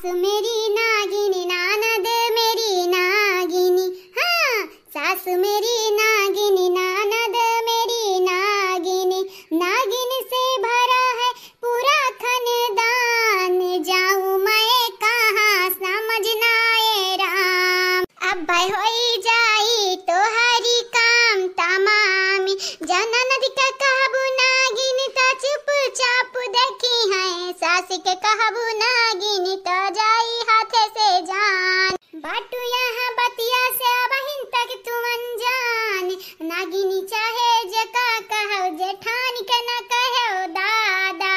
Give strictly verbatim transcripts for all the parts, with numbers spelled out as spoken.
मेरी नागिन, नानद मेरी नागिन, हाँ, सास मेरी नागिन, नानद मेरी नागिन, नागिन से भरा है पूरा खानदान, जाऊं मैं कहाँ समझ ना आए राम। अब होई जाई तोहरी काम तमाम, जा ननद के कहबू नागिन त चुपचाप देखी है, सास के कहबू नागिन त जाई हाथे से जान। बाटू यहाँ बतिया से अबहिन तक तू अनजान, नागिनी चाहे जेका कहव, जेठान के न कहव दादा,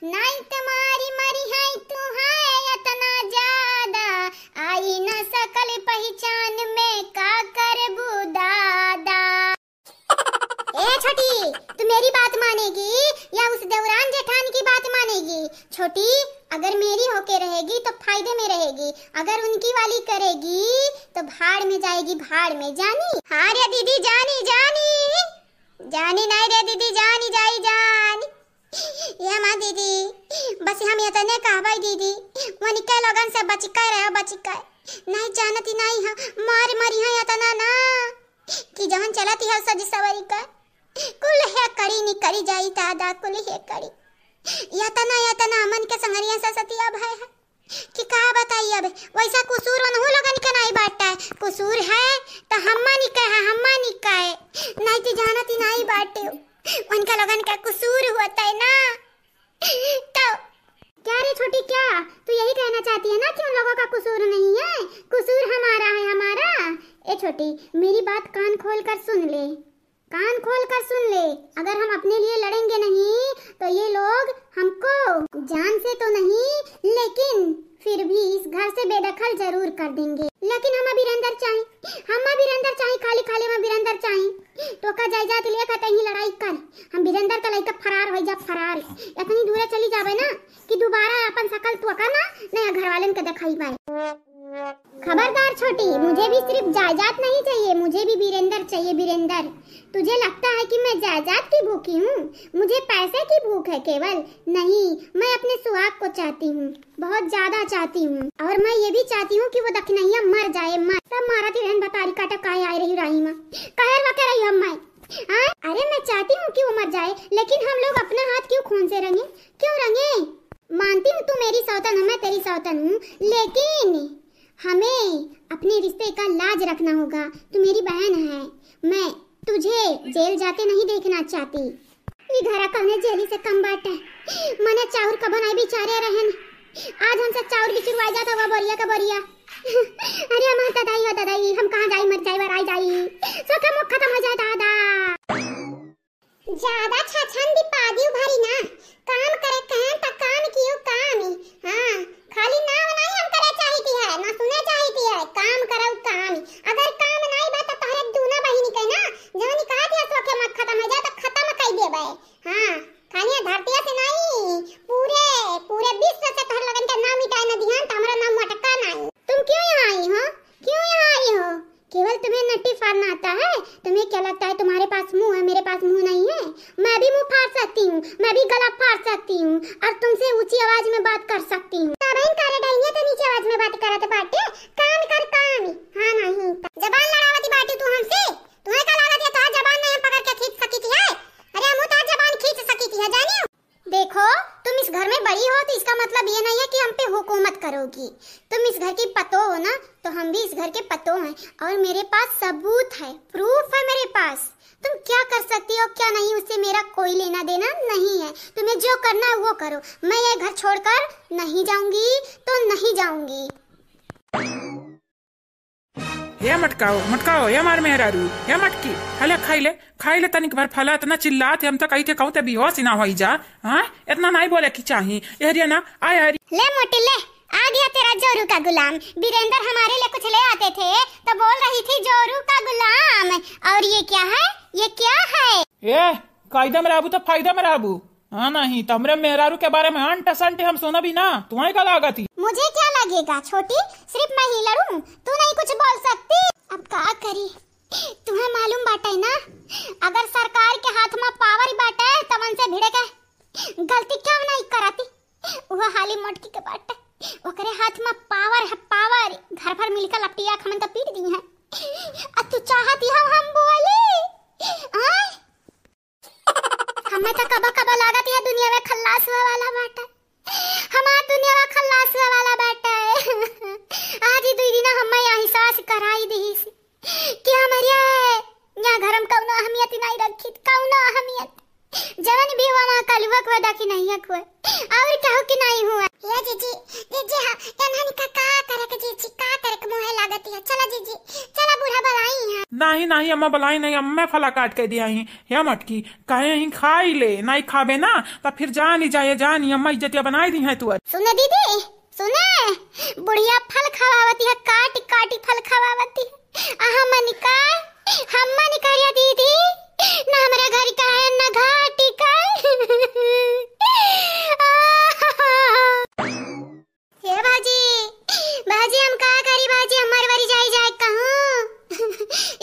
नाई त मारी मरी है तू है इतना ज्यादा, आई न सकल पहचान में का करबू दादा। ए छोटी, तू मेरी बात मानेगी या उस देवरान जेठान की बात मानेगी? छोटी, अगर मेरी होके रहेगी तो फायदे में रहेगी, अगर उनकी वाली करेगी तो भाड़ में जाएगी, भाड़ में। जानी? हाँ रे दीदी, जानी, जानी। जानी नहीं रे दीदी, जानी जाई जानी। ये माँ दीदी, बस हम इतने कहबै दीदी, वनिके लोगन से बचिके रहो, बचिके। नहीं जानती नहीं हम, मार मरी है इतना ना, कि जवन चलती है सज सवरी का, कुल है कड़ी निकरी जाई दादा, कुल है कड़ी। इतना, इतना हमन के संगरिया से सतिया भय है कि का बताई अब, वैसा कुसूर उनहु लोगन के नहीं बाटा है, कुसूर है तो हम्मा निकाय है, हम्मा निकाय, नहीं तो जानती नहीं बाटे, उनका लोगन का कुसूर होता है ना। तो क्या रे छोटी, क्या तू यही कहना चाहती है ना कि उन लोगों का कुसूर नहीं है, कुसूर हमारा है, हमारा। ए छोटी, मेरी बात कान खोल कर सुन ले, कान खोल कर सुन ले, अगर हम अपने लिए लड़ेंगे नहीं तो ये लोग हमको जान से तो नहीं लेकिन फिर भी इस घर से बेदखल जरूर कर देंगे। लेकिन हम बीरेंदर चाही, हम बीरेंदर चाही, खाली खाली हम बीरेंदर चाही। तो का जायदाद लेकर तहीं लड़ाई कर, हम बीरेंदर का लइका फरार हो जा, फरार। इतनी दूर चली जावे ना कि दोबारा अपन शकल तो का ना नया घर वालन के दिखाई पाए। खबरदार छोटी, मुझे भी सिर्फ जायदाद नहीं चाहिए, मुझे भी बीरेंदर चाहिए, बीरेंदर। तुझे लगता है कि मैं जायदाद की भूखी हूँ, मुझे पैसे की भूख है केवल? नहीं, मैं अपने सुहाग को चाहती हूँ, बहुत ज्यादा चाहती हूँ। और मैं ये भी चाहती हूँ कि वो दखिनैया मर जाए, मर। तब मारा ती रहन बतारी काटा काहे आए रही राही माँ, कहर वके रही हम मैं। हाँ? अरे मैं चाहती हूँ कि वो मर जाए, लेकिन हम लोग अपना हाथ क्यों खून से रंगे, क्यों रंगे? मानती हूँ तू मेरी सौतन हो, मैं तेरी सौतन हूँ, लेकिन हमें अपने रिश्ते का लाज रखना होगा। तू मेरी बहन है, मैं तुझे जेल जाते नहीं देखना चाहती। ई घरा कौने जेली से कम बाटे। मने चाउर कबो नहीं बिचारे रहन, आज हमसे चाउर बिचुरवा जात हुआ बोरिया का बोरिया। अरे हमार दादाई हो दादाई, हम कहाँ जाई, मर जाई, वराई जाई, सोखे मुख खत्म हो जाए दादा। ज्यादा छछन दिपादी उभारी ना, काम करे कहन त काम कियो काम। हाँ, खाली नाम नहीं हम करे चाहिती है, ना सुने चाहिती है, काम करउ काम। अगर काम नहीं बा त तोहरे दूना बहिनी के ना, जवनी कहा दिया सोखे मत खत्म हो जाए त खत्म कर देबे। हाँ, खाली ये धरतिया से नहीं, पूरे, पूरे विश्व से तोहर लगन के नाम मिटाए न दिहन त हमरा नाम मटका नहीं। तुम क्यों यहाँ आई हो? क्यों यहाँ आई हो? केवल तुम्हें नट्टी फाड़ना आता है? तुम्हें क्या लगता है तुम्हारे पास मुंह है, मेरे पास मुंह नहीं है? मैं भी मुंह फाड़ सकती हूँ, मैं भी गला फाड़ सकती हूँ और तुमसे ऊंची आवाज में बात कर सकती हूँ। का बहन, कारे डाइनिया तो नीचे आवाज में बात करत बाटे, कान कर कान। हाँ नहीं तो। जबान लड़ावती बाटे तू हमसे? तुम्हें का लागत है तोहार जबान नहीं हम पकड़ के खींच सकी थी है? अरे हमहू तोहार जबान खींच सकी थी है, जानी हो? देखो, तुम इस घर में बड़ी हो तो इसका मतलब ये नहीं है कि हम पे हुकूमत करोगी। तुम इस घर की पतो हो ना, तो हम भी इस घर के पतो हैं और मेरे पास सबूत है, प्रूफ है मेरे पास। तुम क्या कर सकती हो क्या नहीं, उससे मेरा कोई लेना देना नहीं है। तुम्हें जो करना है वो करो, मैं ये घर छोड़कर नहीं जाऊंगी तो नहीं जाऊंगी। हे मटकाओ, मटकाओ, हे मार मेहरारू, हे मटकी, हले खाई ले, खाई ले तनिक भर फला, इतना चिल्लात है, हम तो कही थे कहूँ ते बेहोश ही ना होई जा। हाँ, इतना नहीं बोले की चाही। ए हरिया ना, आय हरी। ले मोटी ले, आ गया तेरा जोरू का गुलाम। बीरेंदर हमारे लिए कुछ ले आते थे तो बोल रही थी जोरू का गुलाम। और ये क्या है, ये क्या है? ए, कायदा में रहबू तो फायदा में रहबू। हाँ नहीं, तो हमरे मेहरारू के बारे में अंट संट हम सुनबी ना, तुम्हें का लागत ही? मुझे क्या लगेगा छोटी, सिर्फ मैं ही लड़ूं, तू नहीं कुछ बोल सकती। अब का करी, तुम्हें मालूम बाटे ना, अगर सरकार के हाथ में पावर बाटे तवन से भिड़े के गलती क्यों नहीं करती, वो हाली मोटकी के बाटे, ओकरे हाथ में पावर है, पावर। घर भर मिलकर लपटिया के हमन तो पीट दिहे। अब तू चाहत हौ हम बोली? आय? हमें तो कबो कबो लागत है दुनिया में खल्लास हुआ वाला बाटे। हमार दुनिया में खल्लास हुआ वाला बाटे। आज ही दुई दिन हमें एहसास कराई दिहिस कि हमरे यहाँ घर में कौनो अहमियत नहीं रखी, कौनो अहमियत। जवन भी हुआ, वहाँ कलुआ के हुआ, दखिनहिया के हुआ, और केहू के नहीं हुआ। ए जीजी, जीजी, हाँ, एनहन का, का करे के जीजी, का करे के मुँहे लागत है। चला जीजी, चला बूढ़ा बलाई है। नहीं, नहीं, अम्मा बलाई नहीं, अम्मा फला काट के दिया ही। या मटकी, कहे ही खाई ले, नहीं खाबे ना, तब फिर जानी जाए, जानी, अम्मा इज्जतिया बनाई दिहे तू। सुने दीदी, सुने, बुढ़िया फल खवावती है, काटी काटी फल खवावती है। आ हमन का, हमन का रे दीदी, ना हमरे घर का है, ना घाटी का। हे भौजी, भौजी हम का करी भौजी, हमार बारी जाई जाए कहूँ।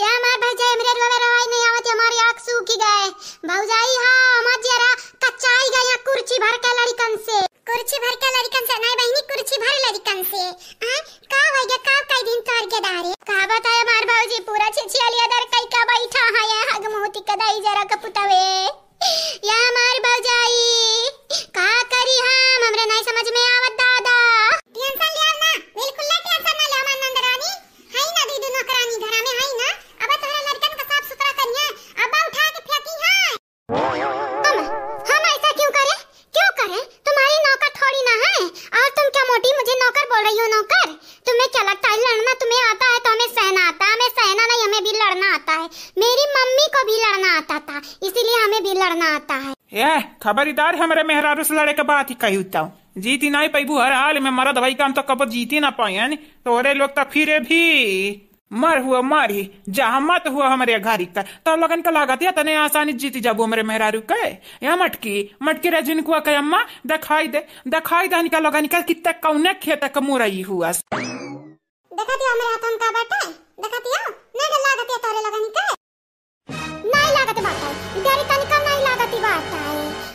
या हमार भौजाई, हमरे रोवे रोवाई नहीं आवत, हमारी आँख सूखी गए। भौजाई, हाँ, हमार जियरा कच्चाई गया कुर्सी भर के लड़िकन से। कुर्सी भर के लड़िकन से नहीं बहिनी, कुर्सी भर लड़िकन से। आय, का होइगा, का कई दिन तोर के डारे? का बताए हमार भौजी, पूरा छिछिया लिया दर कई का बैठा है, ये हगमूती के दाई जरा के पुतवे। या हमार भौजाई, का करी हम, हमरे नहीं समझ में आवत दादा। टेंशन लिया ना, बिल्कुल ना टेंशन ना ले हमार नंद रानी। है ना दीदी नौकरानी घरा में है ना, अब तोहरे लड़कन का साफ सुथरा करिए, अब उठा के फेंकी है। हम, हम ऐसा क्यों करें? क्यों करें? तुम्हारी नौकर थोड़ी ना है। और तुम क्या मोटी मुझे नौकर बोल रही हो? नौकर, तुम्हें क्या लगता है लड़ना तुम्हें आता है तो हमें सहना आता है? हमें सहना नहीं, हमें भी लड़ना आता है। मेरी मम्मी को भी लड़ना आता था, इसीलिए हमें भी लड़ना आता है। ए, खबरदार हमरे मेहरारू से लड़े के बात ही कही तो जीती नहीं पैबू। हर हाल में मरद भाई काम तो कबो जीती ना पाए, तोरे लोग तो फिरे भी मर हुआ, मर ही जहाँ मत हुआ हमरे घरी का। तो लोगन का लागत है तने आसानी जीती जाबू हमरे मेहरारू के। या मटकी, मटकी रे जिनकुआ के अम्मा, दिखाई दे, दिखाई दे इनका लोगन का कित्ते कौने खेत के मुरई हुआ। देखा दियो हमरे हाथ में का बाटे, देखा दियो, ना डर लागत है तोरे लोगन के। नहीं लागत बाटे, डर तनिका नहीं लागत बाटे।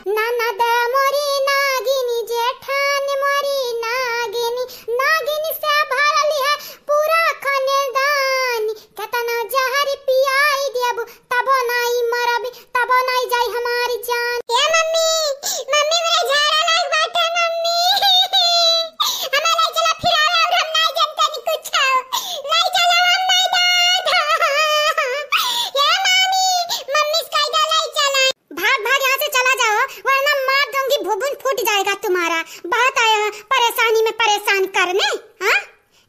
ननद मोरी नागिनी, जेठान मोरी नागिनी, नागिनी से भरल है पूरा खानदान। केतना जहर पियाई देबू, तबो नाई मरबी, तबो नाई जाई हमारी जान। ए मम्मी, मम्मी, मेरे झाड़ा लाग बाटे, मम्मी। हमें ले चला फिरावे, और हम नाई जानते नहीं कुछ। ले चला, हम नाई दादा। ए मामी, मम्मी से कह दो, ले चला। भाग, भाग, यहाँ से चला जाओ, वरना मार दूंगी, भुभुन फूट जाएगा तुम्हारा। बहुत आया है परेशानी में परेशान करने, हाँ?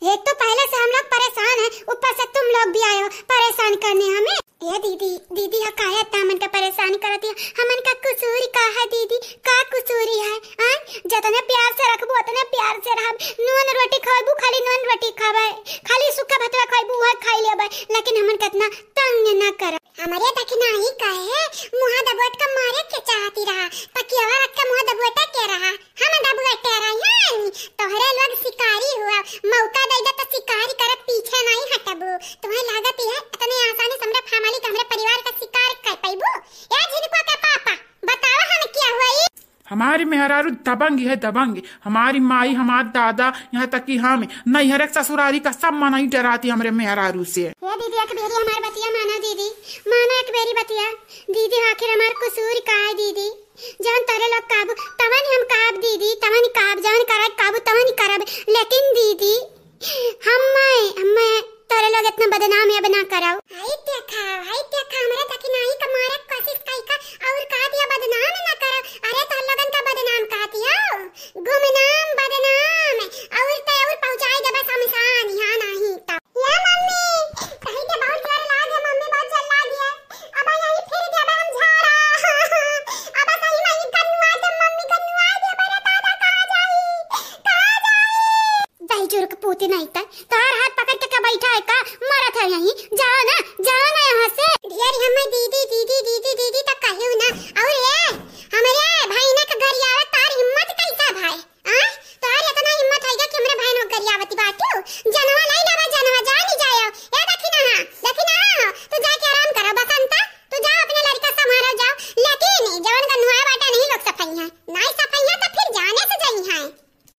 एक तो पहले से हम लोग परेशान हैं, ऊपर से तुम लोग भी आए हो परेशान करने हमें। ए दीदी, दीदी, हा काहे इतना हमन का परेशान करत है? हमन का कसूर का है दीदी? का कसूरी है? आय, जतने प्यार से रखबू, उतने प्यार से रहब। नून रोटी खवाबू, खाली नून रोटी खाबे, खाली सूखा भतवा खवाबू, वह खाई लेबे, लेकिन हमन कितना तंग न कर। हमरे दखिनही कहे, मुँह दबोट के मारे के चाहती रहा, तकियावा रख के मुँह दबोटे के रहा। हम दबोटे रहन, तोहरे लोग शिकारी हुआ, मौका दे दे तो शिकारी करत पीछे नहीं हटबू। तुम्हें लागत है इतने आसानी से हमरे family के, हमरे परिवार का शिकार कर पैबू? या झिनकुआ के पापा, बतावा हम क्या हुआ ई? हमारी मेहरारू दबंग है, दबंग। हमारी माई, हमार दादा, यहाँ तक कि हम नैहर के ससुरारी का सब मनई डराती हमरे मेहरारू से। हे दीदी, एक बेरी हमार बतिया माना दीदी, माना एक बेरी बतिया। दीदी, आखिर हमार कसूर का है दीदी? जवन तोरे लोग काबू, तवन हम काब दीदी, तवन काब, जवन करे काबू, तवन करब। लेकिन दीदी, हम्मे, हम्मे तोरे लोग इतना बदनाम अब ना कराओ। हाय देखा, हाय देखा, हमरे दखिनही का मारे के कोशिश कई का, और कह दिया बदनाम ना करो। अरे तोर लोगन का बदनाम कह दिया, गुमनाम बदनाम, और ते और पहुँचाई देबे शमशान, यहाँ नहीं तो। या मम्मी, कहीं के बहुत जोर लाग है, मम्मी बहुत जोर लाग है। अब यही फिर देबे हम झाड़ा। अब सही में इनका नुआ दे, मम्मी का नुआ दे, बड़े दादा कहाँ जाई? कहाँ जाई? दही चूर के पूती नहीं तय, तोहार हाथ पकड़ के का बैठा है का? मरत है यहीं, जाओ ना, जाओ ना यहाँ से। ढेर हमें दीदी, दीदी, दीदी, दीदी तक कहियो ना। और ये, हमरे भाई ने का गरियावे, तार हिम्मत कैसा भाई? आ? तोहार इतना हिम्मत है कि हमरे भाई ने गरियावती बाटू? जनवा लाई लावा, जनवा, जा नहीं जायो। ए दखिनहा, दखिनहा हो, तू जाके आराम करो, बसंता, तू जा अपने लड़का संभालो जाओ। लेकिन जवन का नुआ बाटा नहीं लोग सफाई है, नहीं सफाई है तो फिर जाने से जाई है।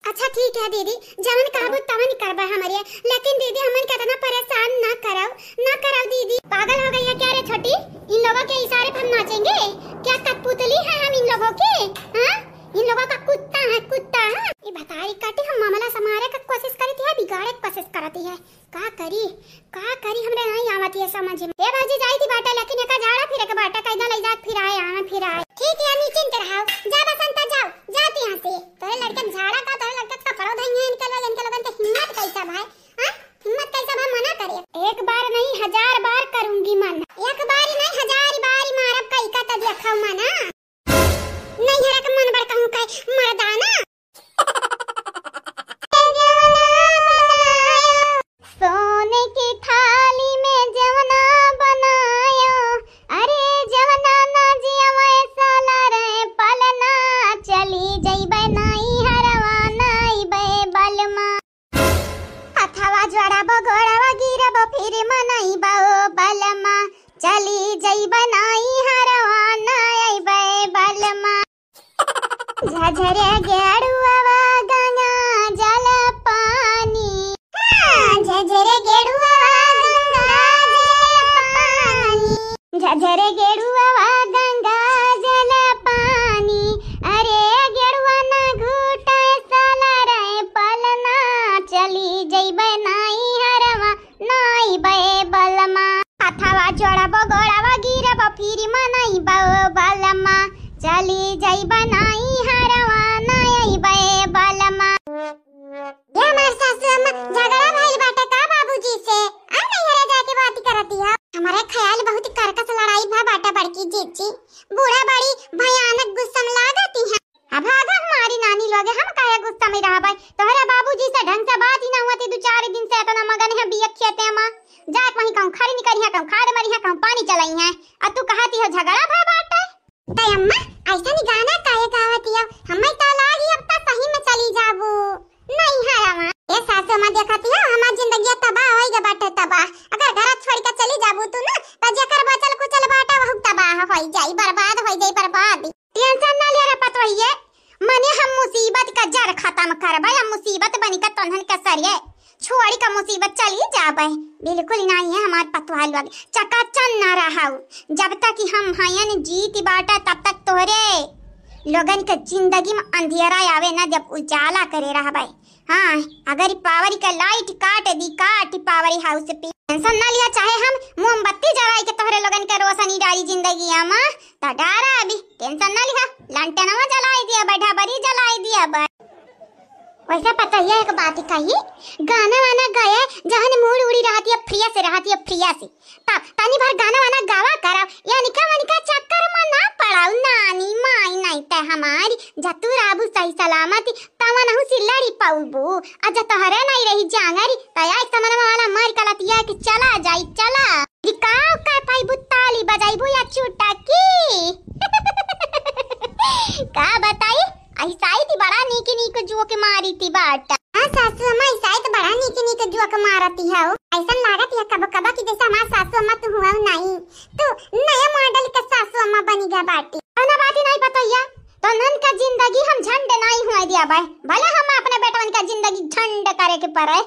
अच्छा ठीक है दीदी, जवन का अब तवन करबे हमरे, लेकिन दीदी हमन के इतना परेशान ना करव, ना करव दीदी। पागल हो गई है क्या रे छोटी? इन लोगों के इशारे पर हम नाचेंगे? क्या कठपुतली है हम इन लोगों के? हाँ, इन लोगों का कुत्ता है, कुत्ता है। ये भतारी काटी हम मामला संभारे का कोशिश करती है, बिगाड़े का कोशिश करती है। का करी, का करी, हमरे नहीं आवत ये समझ में। ए भौजी, जाई थी बाटे, लेकिन एका झाड़ा फिरे के बाटे, कैदा लई जात फिराए, आवे फिराए। ठीक है, निश्चिंत रहो। जा बसंता, जाओ, जाती यहाँ से। तोरे लड़के के झाड़ा का, तोरे लड़के के कपड़ो धइहे इनके लोग, इनके लोगन के हिम्मत कैसा भाई, हाँ? हिम्मत कैसा भाई मना करे? एक बार नहीं, हजार बार करूंगी मना। एक बार नहीं, हजार बार मारब कई का, तब देखा मना। नैहरा के मन बड़ कहूँ का मर्दाना। सोने की थाली में जवना बनायो, अरे जवना ना जिया वैसा ला रे पलना, चली जइबे नैहरवा नइबे बलमा। हथवा जोड़बो, गोड़वा गिरबो, फिर मनइबो बलमा। चली जइबे नैहरवा, ना अइबे बलमा। झझरे गेड़ुआ गंगा जल पानी। हाँ, झझरे गेड़ुआ गंगा जल पानी। झझरे गेड़ुआ गंगा जल पानी, अरे गेड़ुआ ना घूटे साला रे पलना, चली जइबे नैहरवा नइबे बलमा। हथवा जोड़बो गोड़वा गिरबो फिर मनइबो बलमा, चली जइबे नैहरवा नइबे बलमा। ये हमार सासू अम्मा, झगड़ा भइल बाटे का बाबूजी से? आ नैहरे जाके बात करती है। हमारे ख्याल बहुत करकस लड़ाई भा बाटे बड़की जीजी। बूढ़ा बड़ी भयानक गुस्सा में लागती है। अब भागा हमारी नानी लोगे, हम काहे गुस्सा में रहबे? तोहरे बाबूजी से ढंग से बात ही ना होती, दो चार दिन से इतना मगन है बिया खेते में। जात वहीं कहूँ खरी निकली है, कहूँ खाद मरी है, कहूँ पानी चलाई है, और तू कहती हो झगड़ा भा बाटे। तै अम्मा, ऐसन गाना काहे गावत हियौ? हम्मै तो लागी अब तो सही में चली जाबू नैहरवा। ए सासू अम्मा, देखत हियौ, हमार जिंदगिया तबाह होई गए बाटे, तबाह। अगर घर छोड़ के चली जाबू तू ना, तो जेकर बचल कुचल बाटे, वहू तबाह होई जाई, बर्बाद होई जाई, बर्बाद। Tension ना ले रे पतोहिए, मने हम मुसीबत का जड़ खत्म करबे, हम मुसीबत बनी का तोहन के सरिये छोड़ी का मुसीबत चली जाबे। बिल्कुल नाहीं है हमार पतोह लोग, चकाचन ना रहउ। जब तक कि हम हयन जीत बाटे, तब तक तोहरे लोगन के जिंदगी में अंधेरा आवे ना, जब उजाला करे रहबे। हाँ, अगर ई power का light काट दी, काट power house पे, tension ना लिया, चाहे हम मोमबत्ती जराई के तोहरे लोगन के रोशनी डाली जिंदगिया में, तो डारा अभी, tension ना लिया, लंटनवा जलाई दिया, बैठा बरी जलाई दिया, बस। वैसे पतोहिया एक बात कही, गाना वाना गाए, जहन mood उड़ी रहती है, fresh रहती है, fresh। तब तनी भर गाना वाना गावा करब, यानी का वनिका चक्कर में ना पड़ाऊ, नानी माई नाई ते हमारी, जतू राबू सही सलामती, तवन हूँ से लड़ी पौबू, आ जतहरे नाई रही जांगरी, तया एक समन वाला मार कलतिया के चला जाई, चला। दिखाओ का पाईबू, ताली बजाईबू या चुटकी? का बताई, ऐसा ही थी बड़ा नीक नीक जोक मारी थी बाटा। हाँ सासू अम्मा, ऐसा ही तो बड़ा नीक नीक जोक मारती है। ऐसा लागत है कबो कबो कि जैसे हमार सासू अम्मा तू हुआ नहीं, तू नया model के सासू अम्मा बनी गया बाटी। ना बाटी नहीं पतोहिया, तो नन का जिंदगी हम झंड नहीं हुआ दिया बाय, भले हम अपने बेटवन का जिंदगी झंड करे के पड़े।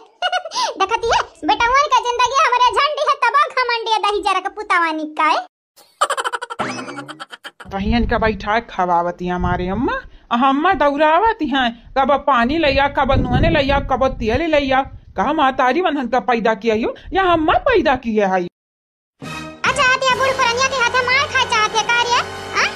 देखती है, बेटवन का जिंदगी हमारे झंडी है, तबो घमंडी है, दही जरा के पुतावा निकाय। कहियन का बैठा खवावती हमारे अम्मा, आ हम्मा दौड़ावती हैं, कब पानी लैया, कब नून लैया, कब तेल लैया। कहा मातारी वनहन का पैदा किया हो या हम्मा पैदा किया है? अच्छा, आती है बूढ़ पुरनिया के हाथे मार खाए चाहत है का रे? हाँ?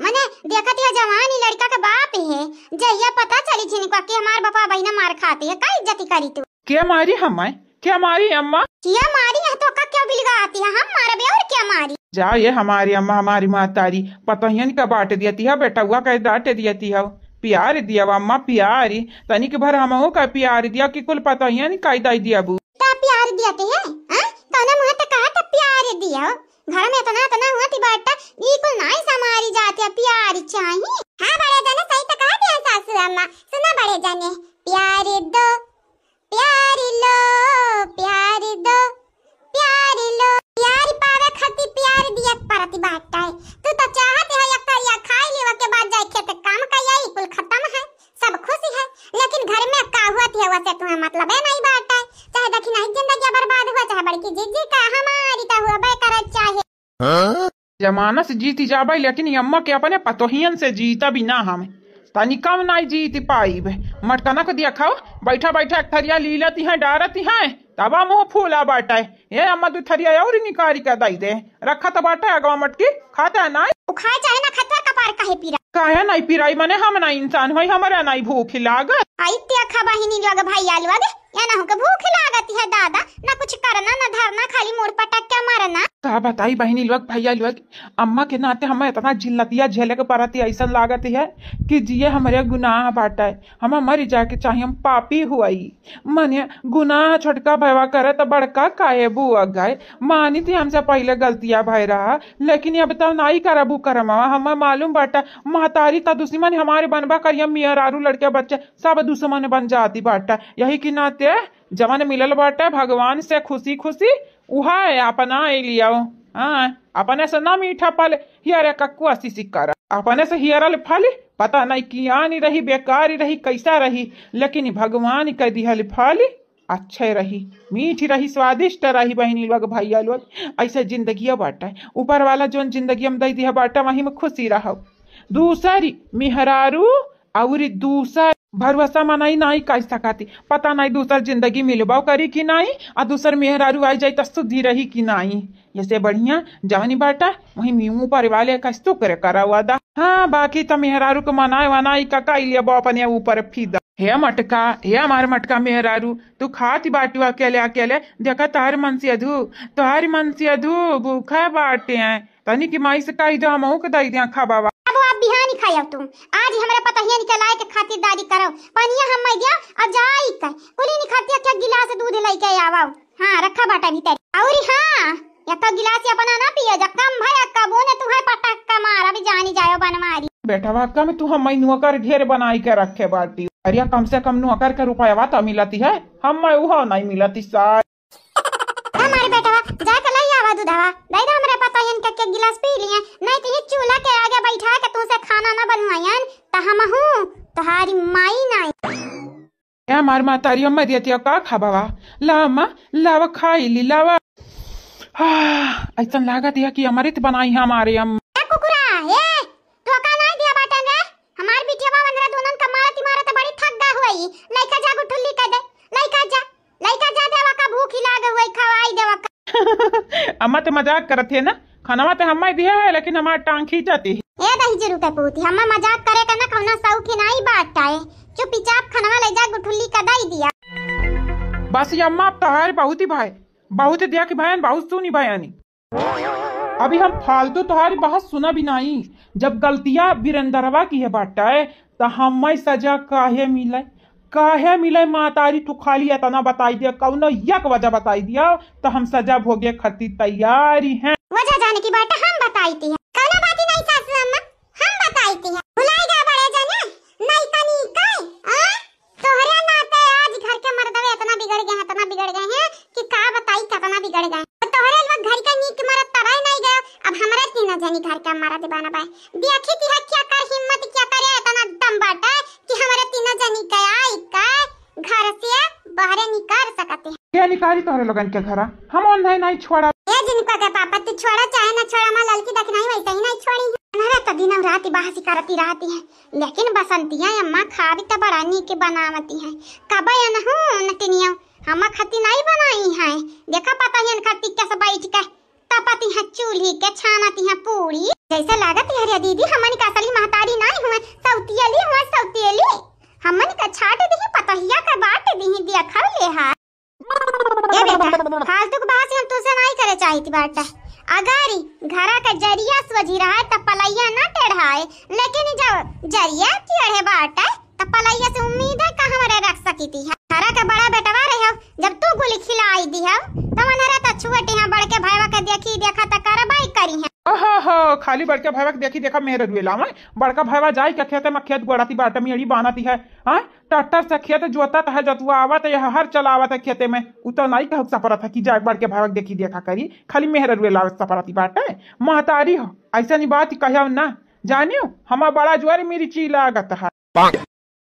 मने देखत है जवान ही लड़का के बाप ही है, जहिया पता चली जिनको कि हमार बापा बहिना मार खाती है, का इज्जती करी तू? के मारी हमें? के मारी अम्मा? के मारी है तो का क्यों बिलगा आती है? हम मारबे और क्या मारी? जा ये हमारी अम्मा, हमारी महतारी, पतोहियन का बांट दियती है, बेटउआ का डांट दियती है। प्यार दिया अम्मा, प्यार, तनिक भर हमहू का प्यार दिया कि कुल पतोहियन का दे दिया बू। ता प्यार दियती है, हाँ? तौने मुँह ते कहा ता प्यार दिया। घर में इतना, इतना हुआ थी बाटा, ई कुल नाई समारी जाती है, प्यार चाहिए। हाँ बड़े जने, सही तो कहा दिया सासू अम्मा। सुना बड़े जने, प्यार दो, प्यार लो, प्यार दो, प्यार लो। प्यार पावे खातिर प्यार दिया के पड़त बाटे। तू तो चाहत है एक थरिया खाई लेवा के बाद जाए खेत काम कई आई, कुल खत्म है, सब खुश है, लेकिन घर में का हुआ थी वसे तुम्हें मतलब है? नहीं बाटे, चाहे दखिनाई जिंदगी बर्बाद हुआ, चाहे बड़की जीजी का, हमारी तो हुआ बे करत चाहे। हाँ? जमाना से जीती जाबे, लेकिन ये अम्मा के अपने पतोहियन से जीता बिना हम तनिका में नहीं जीत पाइब। मटकना को देखो, बैठा बैठा एक थरिया ली लेती हैं, डारती हैं, तबा मुँह फूला बाटे। ये अम्मा दू थरिया और निकारी के दई दे, रखा तो बाटे अगवा मटकी, खाता है नहीं। उ खाए चाहे ना खाते, कपार काहे पीरा? काहे नहीं पिराई, मने हम ना इंसान होई, हमरा नहीं भूख लागत। आई ते खा बहिनी लोग, भैया लोग, या ना होके भूख लागत है दादा, ना कुछ करना ना धरना, खाली मुड़ पटक के मरना। का बताई बहिनी लोग, भैया लोग, अम्मा के नाते हमें इतना जिल्लतिया झेले के पड़त है, ऐसन लागत है कि जिए हमरे गुनाह बाटे, हम मर जाए के चाहे, हम पापी हुई। मने गुनाह छोटका भयवा करे त बड़का काहे बुआ गए, मानी थी हमसे पहले गलतिया भय रहा, लेकिन अब तो नाई करबू करमवा। हमें मालूम बाटा, महतारी त दुश्मन हमारे बनबा करिया, मेहरारू लड़के बच्चे सब दुश्मन बन जाती बाटा। यही के नाते जवन मिलल बाटे भगवान से खुशी खुशी, उहा अपना लियाओ। हाँ, अपने से ना मीठा फल हियरे कक्कुआ सिसी करा, अपने से हियरल फल पता नहीं कियानी रही, बेकारी रही, कैसा रही, लेकिन भगवान के दिहल फल अच्छे रही, मीठी रही, स्वादिष्ट रही। बहिनी लोग, भैया लोग, ऐसे जिंदगिया बाटे, ऊपर वाला जोन जिंदगी में दे दिया बाटे, वही में खुशी रहो। दूसरी मेहरारू और दूसर भरोसा मनई नहीं कर सकती, पता नहीं दूसर जिंदगी मिलबो करी कि नहीं, आ दूसर मेहरारू आई जाई त सुधी रही कि नहीं। ऐसे बढ़िया जवनी बाटा वही मीमू परिवाले का शुक्र करा वादा। हाँ, बाकी त मेहरारू के मनाए वनाई का काई लेबो अपने ऊपर फिदा। हे मटका, हे हमार मटका मेहरारू, तू खाती बाटू अकेले अकेले, देखा तोहार मनसेधू, तोहार मनसेधू भूखा बाटे हैं। तनी की माई से कही दो, हमहू के दई दिया खाबावा। अब आप बिहानी खायब तू, आज ही हमरा पतहिया निकलाए के खातिरदारी करब। पनिया हम मैं दिया और जाई कर कुली निखरती एक गिलास दूध लेके आवब। हाँ, रखा बाटा भीतर। और हाँ, एक गिलास अपना ना पिए जा, कम भाई अक्का बूने तू है पटक का मार, अभी जानी जायो बनमारी। बेटवा कम तू हम मैं नौकर ढेर बनाई के रखे बाटी। अरे कम से कम नौकर के रुपयावा तो मिलती है, हम मैं उहो नहीं मिलती सार। हमारे बेटवा, जाके लई आवा दूधवा, दे दे हमरे पतोहियन के, के गिलास पी लिया, नहीं तो ये चूल्हा के आगे बैठा के तुमसे खाना ना बनवायन, त हमहू तोहारी माई नहीं। ए हमार महतारी, हम मरियतिया का खाबावा? लावा अम्मा, लावा खाई ली, लावा। आह, ऐसन लागत है कि अमृत बनाई है हमारे अम्मा। ए कुकुरा, ए, तो का नहीं दिया बाटन रे? हमार बिटिया बा वंदरा दोनन का मारत मारत बड़ी थक गा हुई। लइका जा गुठुल्ली कर दे, लइका जा। लइका जा देवा का भूख ही लागे हुए, खवाई देवा का। अम्मा तो मजाक करत है ना, खनवा तो हम्मा दिया है लेकिन हमार टांग खींचत है। ए दही जरू के पूती, हम्मा मजाक करे का ना कौनो शौक ही नहीं बाटा है। चुपचाप खनवा ले जा गुठुल्ली का दई दिया। बस ये अम्मा अब तोहार बहुत ही भाई, बहुत ही दिया कि भाई बहुत सुनी भाई। अभी हम फालतू तोहारी बात सुना भी नाई। जब गलतिया बिरेंदरवा की है बाटे, त हमें सजा काहे मिले? काहे मिले? मातारी तू खाली एतना बताई दिया, कौनो एक वजह बताई दिया, त हम सजा भोगे खातिर तैयारी हैं। वजह जाने की बाटे हम बताई दी है। कौनो बात ही नहीं सासू अम्मा, हम बताई दी है। भुलाई गए बड़े जने, नहीं तनी कई, आ? तोहरे नाते आज घर के मर्दवे इतना बिगड़ गए हैं, इतना बिगड़ गए हैं कि का बताई, कितना बिगड़ गए हैं। तोहरे लोग घर के नीक मरद तराई नहीं गए, अब हमरा तीनों जनी घर के मरद बनबे। देखी ती है क्या कर हिम्मत, क्या करे इतना दम बाटे कि हमरा तीनों जनी के आई के घर से बाहरे निकाल सकते हैं। क्या निकाली तोहरे लोगन के घरा? हम ओन्हे नहीं छोड़ा। ए जिनको के पापा, तू छोड़ा चाहे ना छोड़ा, माँ ललकी दखिनाई वैसे ही नहीं छोड़ी है। हमरा तो दिनों रात बाहसी करती रहती है। लेकिन बसंतिया अम्मा खाबी त बड़ा नीक बनावती है। कबे अनहू नटनिया हमा खती नहीं बनाई है। देखा पता है खती कैसे बैठ के तपती है चूल्ही के, छानती है पूरी। जैसे लागत है रे दीदी, हमन का असली महतारी नहीं हुए, सौतियली हुए, सौतियली। हमन का छाट दी पतहिया का बाट दी, देखा ले हा। ए बेटा, फालतू के बहस हम तुझसे नहीं करे चाहित बाटे। अगर ई घरा का जरिया सोझी रहे त पलैया ना टेढ़ाए, लेकिन ई जब जरिया टेढ़े बाटे त पलैया से उम्मीद है का हमरे रख सकी थी? घरा का बड़ा बेटवा रहे हो, जब तू गोली खिलाई दी हो, त मनरे त छुअटी है, बड़के भाईवा के देखी देखा त करबाई करी है। ओहो हो, खाली बड़के भाईवा के देखी देखा मेहर रुए लावे। बड़का भाईवा जाई के खेते में खेत गोड़ाती बाटे, मेड़ी बानती है, हाँ? ट्रैक्टर से खेत जोतत है, जोतवावत है, हर चलावत है खेते में। उ तो नहीं कह सपरत है कि जाए बड़के भावक देखी देखा करी, खाली मेहर रुए लावत सपरती बाटे। महतारी हो, ऐसा नहीं बात कहो ना। जानियो, हमार बड़ा जोर मिर्ची लागत है।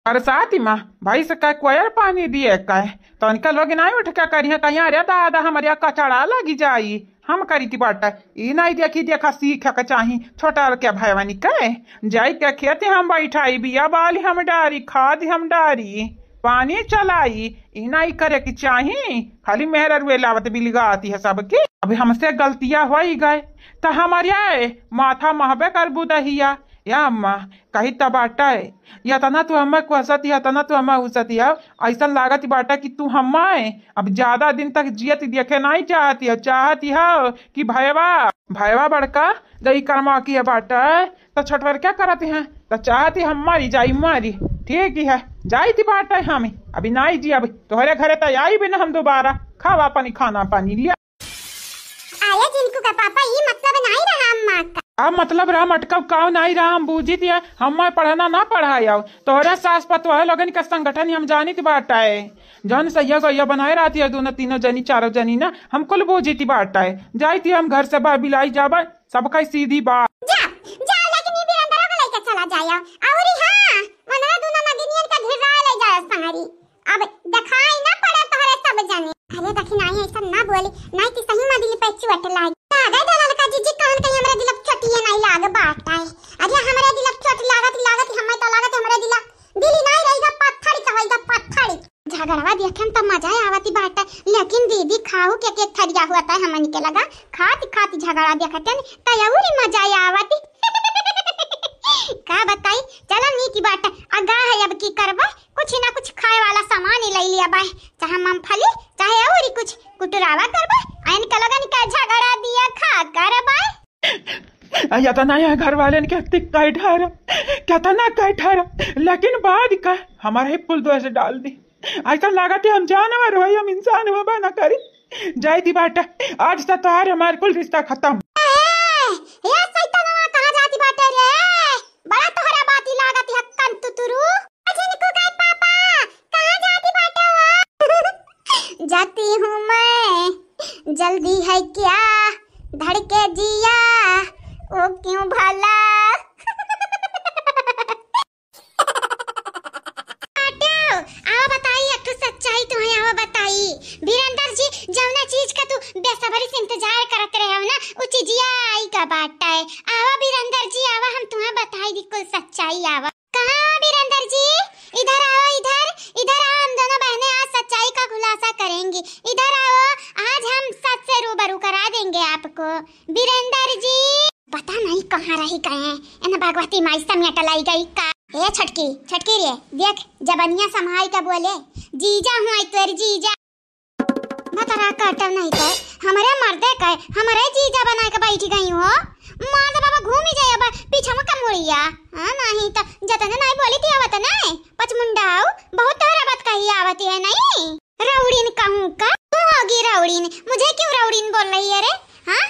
बरसाती मा भैंस का कोयर पानी दिए का, तनिका लोग नाहीं उठ के करिहैं, कहिहैं, "अरे दादा, हमरे कचड़ा लगी जाई।" हम करी थी बाटे, ई नाहीं देखी, देखा सीखे के चाही। छोटा के भैवनी के जाई के खेत हम बैठाई, बिया बाली हम डारी, खाद हम डारी, पानी चलाई, ई नाहीं करे के चाही। खाली मेहर रुए लावत बिलगाती है सबके। अब हमसे गलतिया होई गए, त हमरे माथा महबे करबू दहिया। या अम्मा, कही त बाटे, यतना तू हमें कोसत हिया, यतना तू हमें उसत हिया, अइसन लागत बाटे कि तू हमें अब ज्यादा दिन तक जियत देखे नाहीं चाहती हो, चाहती हो कि भयवा, भयवा बड़का जई करमा किहे बाटे, त छोटवर क्या करत हैं, त चाहती हम मरी जाई, मरी। ठीक है, जाइत बाटे हम, अभी नाहीं जी, अभी तोहरे घरे त आई भी ना हम दोबारा। खावा पानी, खाना पानी लिया। आया जिनको का पापा, ई मतलब नाहीं रहा अम्मा का। अब मतलब रहा मटकब काव नाहीं रहा, हम बूझी थी, हम पढ़ना ना पढ़ाई आओ। तोहरे सास पतोह लोगन का संगठन हम जानित बाटे, जौन सैया गैया बनाए रहती है, दोनों तीनों जनी, चारों जनी ना, हम कुल बूझित बाटे। जाई थी हम घर से बाहर बिलाई जाबे, सबका सीधी बात। जा, जा, लेकिन ई बिरंदरा को लेके चला जाया। अउरी हाँ, वनरा दोनों नगिनियन का घेरा ले जाया संगरी। अब देखाई ना पड़े तोहरे सब जने। अरे दखिनाई ऐसा ना बोली, नाहीं कि सही में दिल पे चोट लागी। लागे दे ललका जीजी, कहन कहीं हमरे दिल पे चोटिए नाहीं लाग बाटे। अरे हमरे दिल पे चोट लागत, लागत हमें तो लागत हमरे दिल, दिल ही नाहीं रहिगा, पत्थर का होइगा, पत्थर। झगड़वा देखे में तो मजा आवत बाटे, लेकिन दीदी खाऊ के, के थरिया हुआ था हमन के लगा, खात खात झगड़ा देखते न तो अउरी मजा आवत। का बताई, चला नीक बाटे, अगा है अब की करबे, कुछ ना कुछ खाए वाला सामान ही ले लिया बाय, चाहे मूंगफली, चाहे अउरी कुछ कुटुरावा करबे, आ इनका लोगन का झगड़ा दिया खा करबे। आ, यतना यहाँ घर वालन के तिक्का ठारा, केतना कह ठारा, लेकिन बाद का हमारे ही पुल दोष डाल दी। ऐसा लागत है हम जानवर हो, हम इंसान हो बा ना करी। जाई दी बाटे, आज से तोहार हमार कुल रिश्ता खत्म। ए, ए सैतनवा, कहाँ जाती बाटे रे? बड़ा तोहरा बाती लागत है कन तुतुरू। जिनको का पापा, कहाँ जाती बाटे हो? जाती हूँ मैं, जल्दी है क्या? धड़के जिया, ओ क्यों भला? बाटे हो, आवा बताई, एक ठो सच्चाई तुहैं, आवा बताई। बीरेंदर जी, जौना चीज का तू बेसब्री से इंतजार करत रहे हो ना, उ चीजिया आई का बाटा है। आवा बीरेंदर जी, आवा, हम तुहैं बताई दी कुल सच्चाई, आवा। कहाँ बीरेंदर जी? इधर आओ, इधर, इधर आओ, हम दोनों बहनें आज सच्चाई का खुलासा करेंगी। इधर आओ, आज हम सच से रूबरू करा देंगे आपको। बीरेंदर जी, पता नहीं कहाँ रही गए हैं, इन भगवती माई समेट लाई गई का। ए छोटकी, छोटकी रे, देख, जबनिया संभाल के बोले, जीजा हूँ आई तोर जीजा। भतरा काटब नहीं तै, हमरे मर्दे के, हमरे जीजा बनाए के बैठ गई हो। मार दे बाबा, घूमी जाए अब पीछे में कमुड़िया। हाँ, नहीं तो जतने नहीं बोली थी आवत नहीं, पचमुंडा आओ, बहुत तोहरा बात कही आवत है नहीं। रौड़ीन कहूँ का, तू होगी रौड़ीन, मुझे क्यों रौड़ीन बोल रही है रे? हाँ,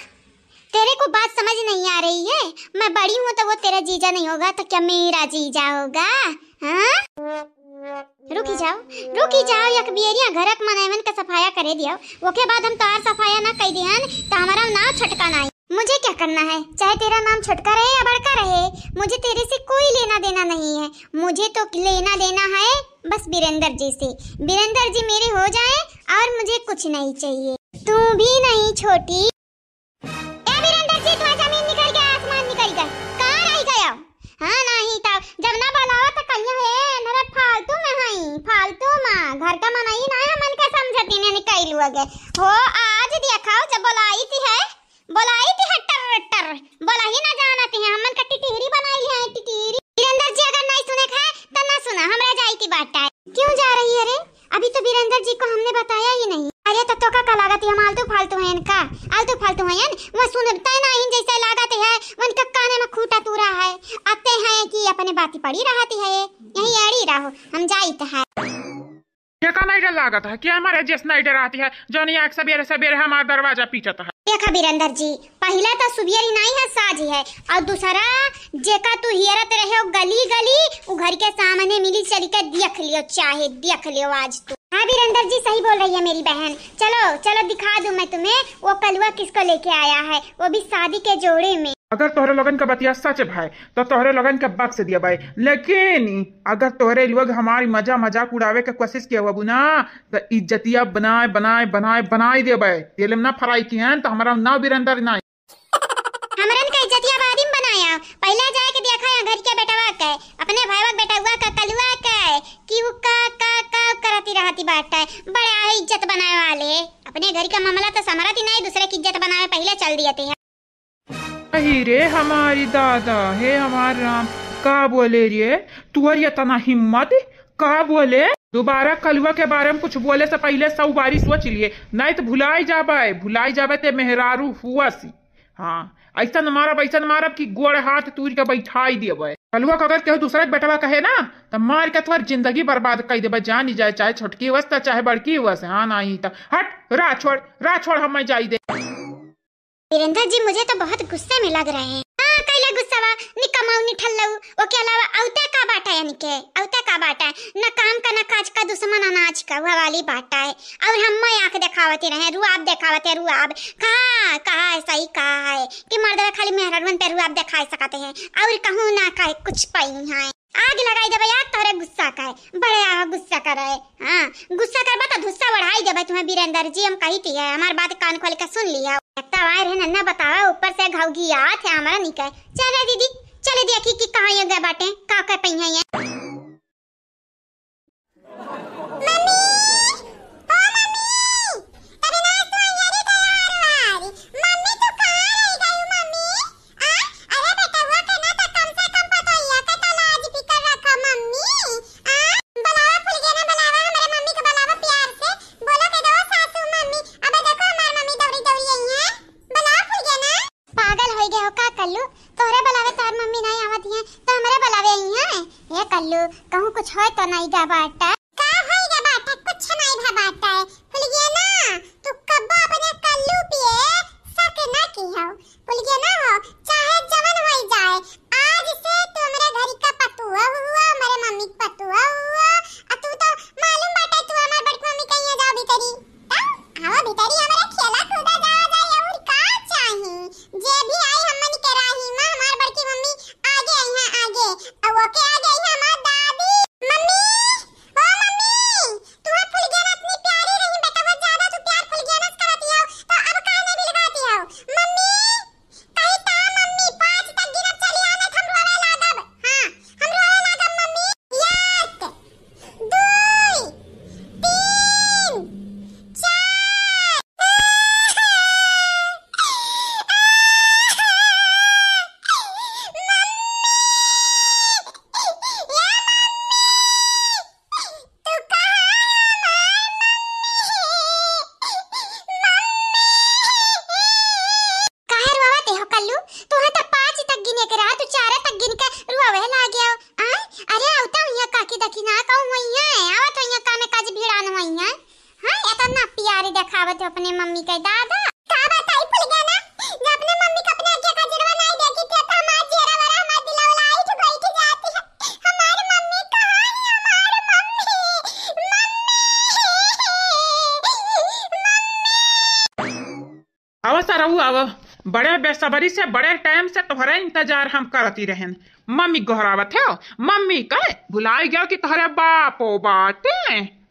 तेरे को बात समझ नहीं आ रही है? मैं बड़ी हूँ तो वो तेरा जीजा नहीं होगा तो क्या मेरा जीजा होगा? हाँ? रुकी जाओ, रुकी जाओ, एक बियरिया घरक मनैवन का सफाया करे दियो, ओके बाद हम तोहार सफाया ना कई दिहन, तो हमारा नाव छटका नाई। मुझे क्या करना है, चाहे तेरा नाम छटका रहे या बड़का रहे, मुझे तेरे से कोई लेना देना नहीं है। मुझे तो लेना देना है बस बीरेंदर जी से। बीरेंदर जी मेरे हो जाए और मुझे कुछ नहीं चाहिए। तू भी नहीं छोटी। ए बीरेंदर जी, तुम्हारा जमीन निकल गया, आसमान निकल गया, कहाँ रह गया? हाँ, नहीं तो जब ना बुलावा तो कहिया है, नरे फालतू में हई, फालतू में। घर का मनई ना है, मन का समझती ने निकल हुआ गए हो। आज देखा जब बुलाई थी है, बुलाई थी है टर टर, बोला ही ना जानती है, हमन का टिटिहरी बनाई है, टिटिहरी। बीरेंदर जी अगर नहीं सुने खाए तो ना सुना, हमरा जाई की बात है। क्यों जा रही है रे? अभी तो बीरेंदर जी को हमने बताया ही नहीं। अरे तो तोका का लागत है, हम आलतू फालतू हैं इनका, आलतू फालतू हैं, वो सुनते नहीं जैसे लागत है, उनका काने में खूटा तूरा है, आते हैं कि अपने बाती पड़ी रहती है, यही अड़ी रहो, हम जाइत है। केका नहीं डर लागत है, क्या हमारे जैस नहीं डराती है, जौन आँख सबेरे सबेरे हमार दरवाजा पीटत है। देखा बीरेंदर जी, पहला तो सुबेर ही नहीं है, साँझ ही है, और दूसरा जेका तू हियरत रहे हो गली गली, उ घर के सामने मिली, चल के देख लियो, चाहे देख लियो आज तू। हाँ बीरेंदर जी सही बोल रही है मेरी बहन, चलो चलो दिखा दूँ मैं तुम्हें वो कलुआ किसको लेके आया है, वो भी शादी के जोड़े में। अगर तोहरे लोगन का बतिया सच भाई, तो तोहरे लोगन के बख्श दिया भाई, लेकिन अगर तोहरे लोग हमारी मजा मजाक उड़ावे के कोशिश किया बाबू ना, तो इज्जतिया बनाए, बनाए, बनाए, बनाए दे भाई। तेल में ना फ्राई किए हैं, तो हमारा नाव बिरेंदर ना। हमरन का इज्जतिया बाद में बनाया, पहले जाए के देखा यहाँ घर के बेटवा के, अपने भाईवा के बेटवा का कलुआ के, कि वो का, का, का करती रहती बाटे। बड़ा है इज्जत बनाए वाले, अपने घर का मामला तो संभरत ही नहीं, दूसरे की इज्जत बनावे पहले चल दिए थे। अही रे हमारी दादा, हे हमार राम, का बोले रे? तुअर इतना हिम्मत, का बोले? दोबारा कलुआ के बारे में कुछ बोले से पहले सौ बारी सोच लिए, नहीं तो भुलाई जाबे, भुलाई जाबे ते मेहरारू हुआ सी। हाँ, ऐसन मारब, ऐसन मारब कि गोड़ हाथ तूर के बैठाई देबे। कलुआ के अगर केहू दूसरा के बेटवा कहे ना, तो मार के तोहर जिंदगी बर्बाद कर देबे, जानी जाए, चाहे छोटकी हुआ से, चाहे बड़की हुआ से। हाँ, नहीं तो हट, राह छोड़, राह छोड़, हम मैं जाई दे। वीरेंद्र जी मुझे तो बहुत गुस्से में लग रहे हैं। हाँ, कैला गुस्सावा, निकमाऊ निठल्लऊ, ओके अलावा औते का बाटा है इनके, औते का बाटा है, न काम का न काज का, दुश्मन अनाज का, वह वाली बाटा है। और हम मैं आंख दिखावते रहे, रुआब दिखावते, रुआब। कहा, कहा है, सही कहा है कि मर्दवा खाली मेहररुअन पे रुआब दिखा सकते हैं और कहूँ ना कहे कुछ पाई है। आग लगाई देबे यार तोहरे गुस्सा का है, बड़े आवा गुस्सा करे। हाँ, गुस्सा करबा तो धुस्सा बढ़ाई देबे तुम्हें वीरेंद्र जी, हम कही थी है, हमार बात कान खोल के सुन लिया। लगता आए रहे नन्ना बतावा, ऊपर से घौघी आत है हमारा निकल। चले दीदी, चले देखी कि कहाँ ये गए बाटे, का कर पई है ये। मम्मी, ओ मम्मी, तभी ना तू अइया रे तैयार वारी। मम्मी, तू कहाँ रह गई मम्मी? आ, अरे बेटवा के ना तो कम से कम पतोहिया के तो लाज फिकर रखा मम्मी। आ, बुलावा फुलगेना, बुलावा हमरे मम्मी के, बुलावा प्यार से। बोलो के दो सासू मम्मी, अबे देखो हमार मम्मी दौड़ी दौड़ी आई है। बुलावा फुलगेना। पागल हो गए हो का कल्लू? तोहरे बुलावे तोहर मम्मी नहीं आवत है, तो हमरे बुलावे आई है। ए कल्लू, कहूँ कुछ होय तो नहीं गा बाटा? का होई गा बाटा? कुछ नहीं भा बाटा है। फुलगेना, तू कब्बो अपने कल्लू पे शक ना की हो। फुलगेना हो, चाहे जवन होई जाए, आज से तू हमरे घर का पतुआ हुआ, हमरे मम्मी के पतुआ हुआ। आ तू तो मालूम बाटे, तू हमार बड़की मम्मी कहिया जाओ भीतरी। तब आओ भीतरी, हमरे खेला कूदा जाओ जाए, और का चाही? जे भी आई हमन के राही में, हमार बड़की मम्मी आगे आई हैं, आगे। अब ओके आगे आई हैं हमार दादी। मम्मी, ओ मम्मी, तुम्हें फुलगेना इतनी प्यारी रही बेटा, बहुत ज्यादा तू प्यार फुलगेना से करती हो, तो अब काहे नहीं मिलवाती हो? मम्मी, कही ता मम्मी, पाँच तक गिनब चली आना, हम रोवे लागब। हाँ, हम रोवे लागब मम्मी। एक, दुई, तीन, चार। मम्मी! ए मम्मी! तू कहाँ है हमार मम्मी? मम्मी! काहे रोवत हो कल्लू? तुहे तो पाँच तक गिने के रहा, तू चार तक गिन के रोवे लाग गयो। आय, अरे आवता हुइया काकी देखी ना, कहूँ हुइया है, आवत हुइया का में काज भिड़ान हुइया। हाँ, इतना प्यारी देखावत हो अपने मम्मी के दादा। का बताई फुलगेना, जब अपने मम्मी के अपने आँखी का कजरवा नहीं देखी थे, तो हमार जियरा वरा, हमार दिलवा लाइट बैठ जाती है। हमार मम्मी कहाँ है? हमार मम्मी, मम्मी, मम्मी। आवा सरऊ, आवा। बड़े बेसब्री से, बड़े टाइम से तोहरा इंतजार हम करती रहन। मम्मी गोहरावत है, मम्मी कहे भुलाई गया कि तोहरे बापो बाटे।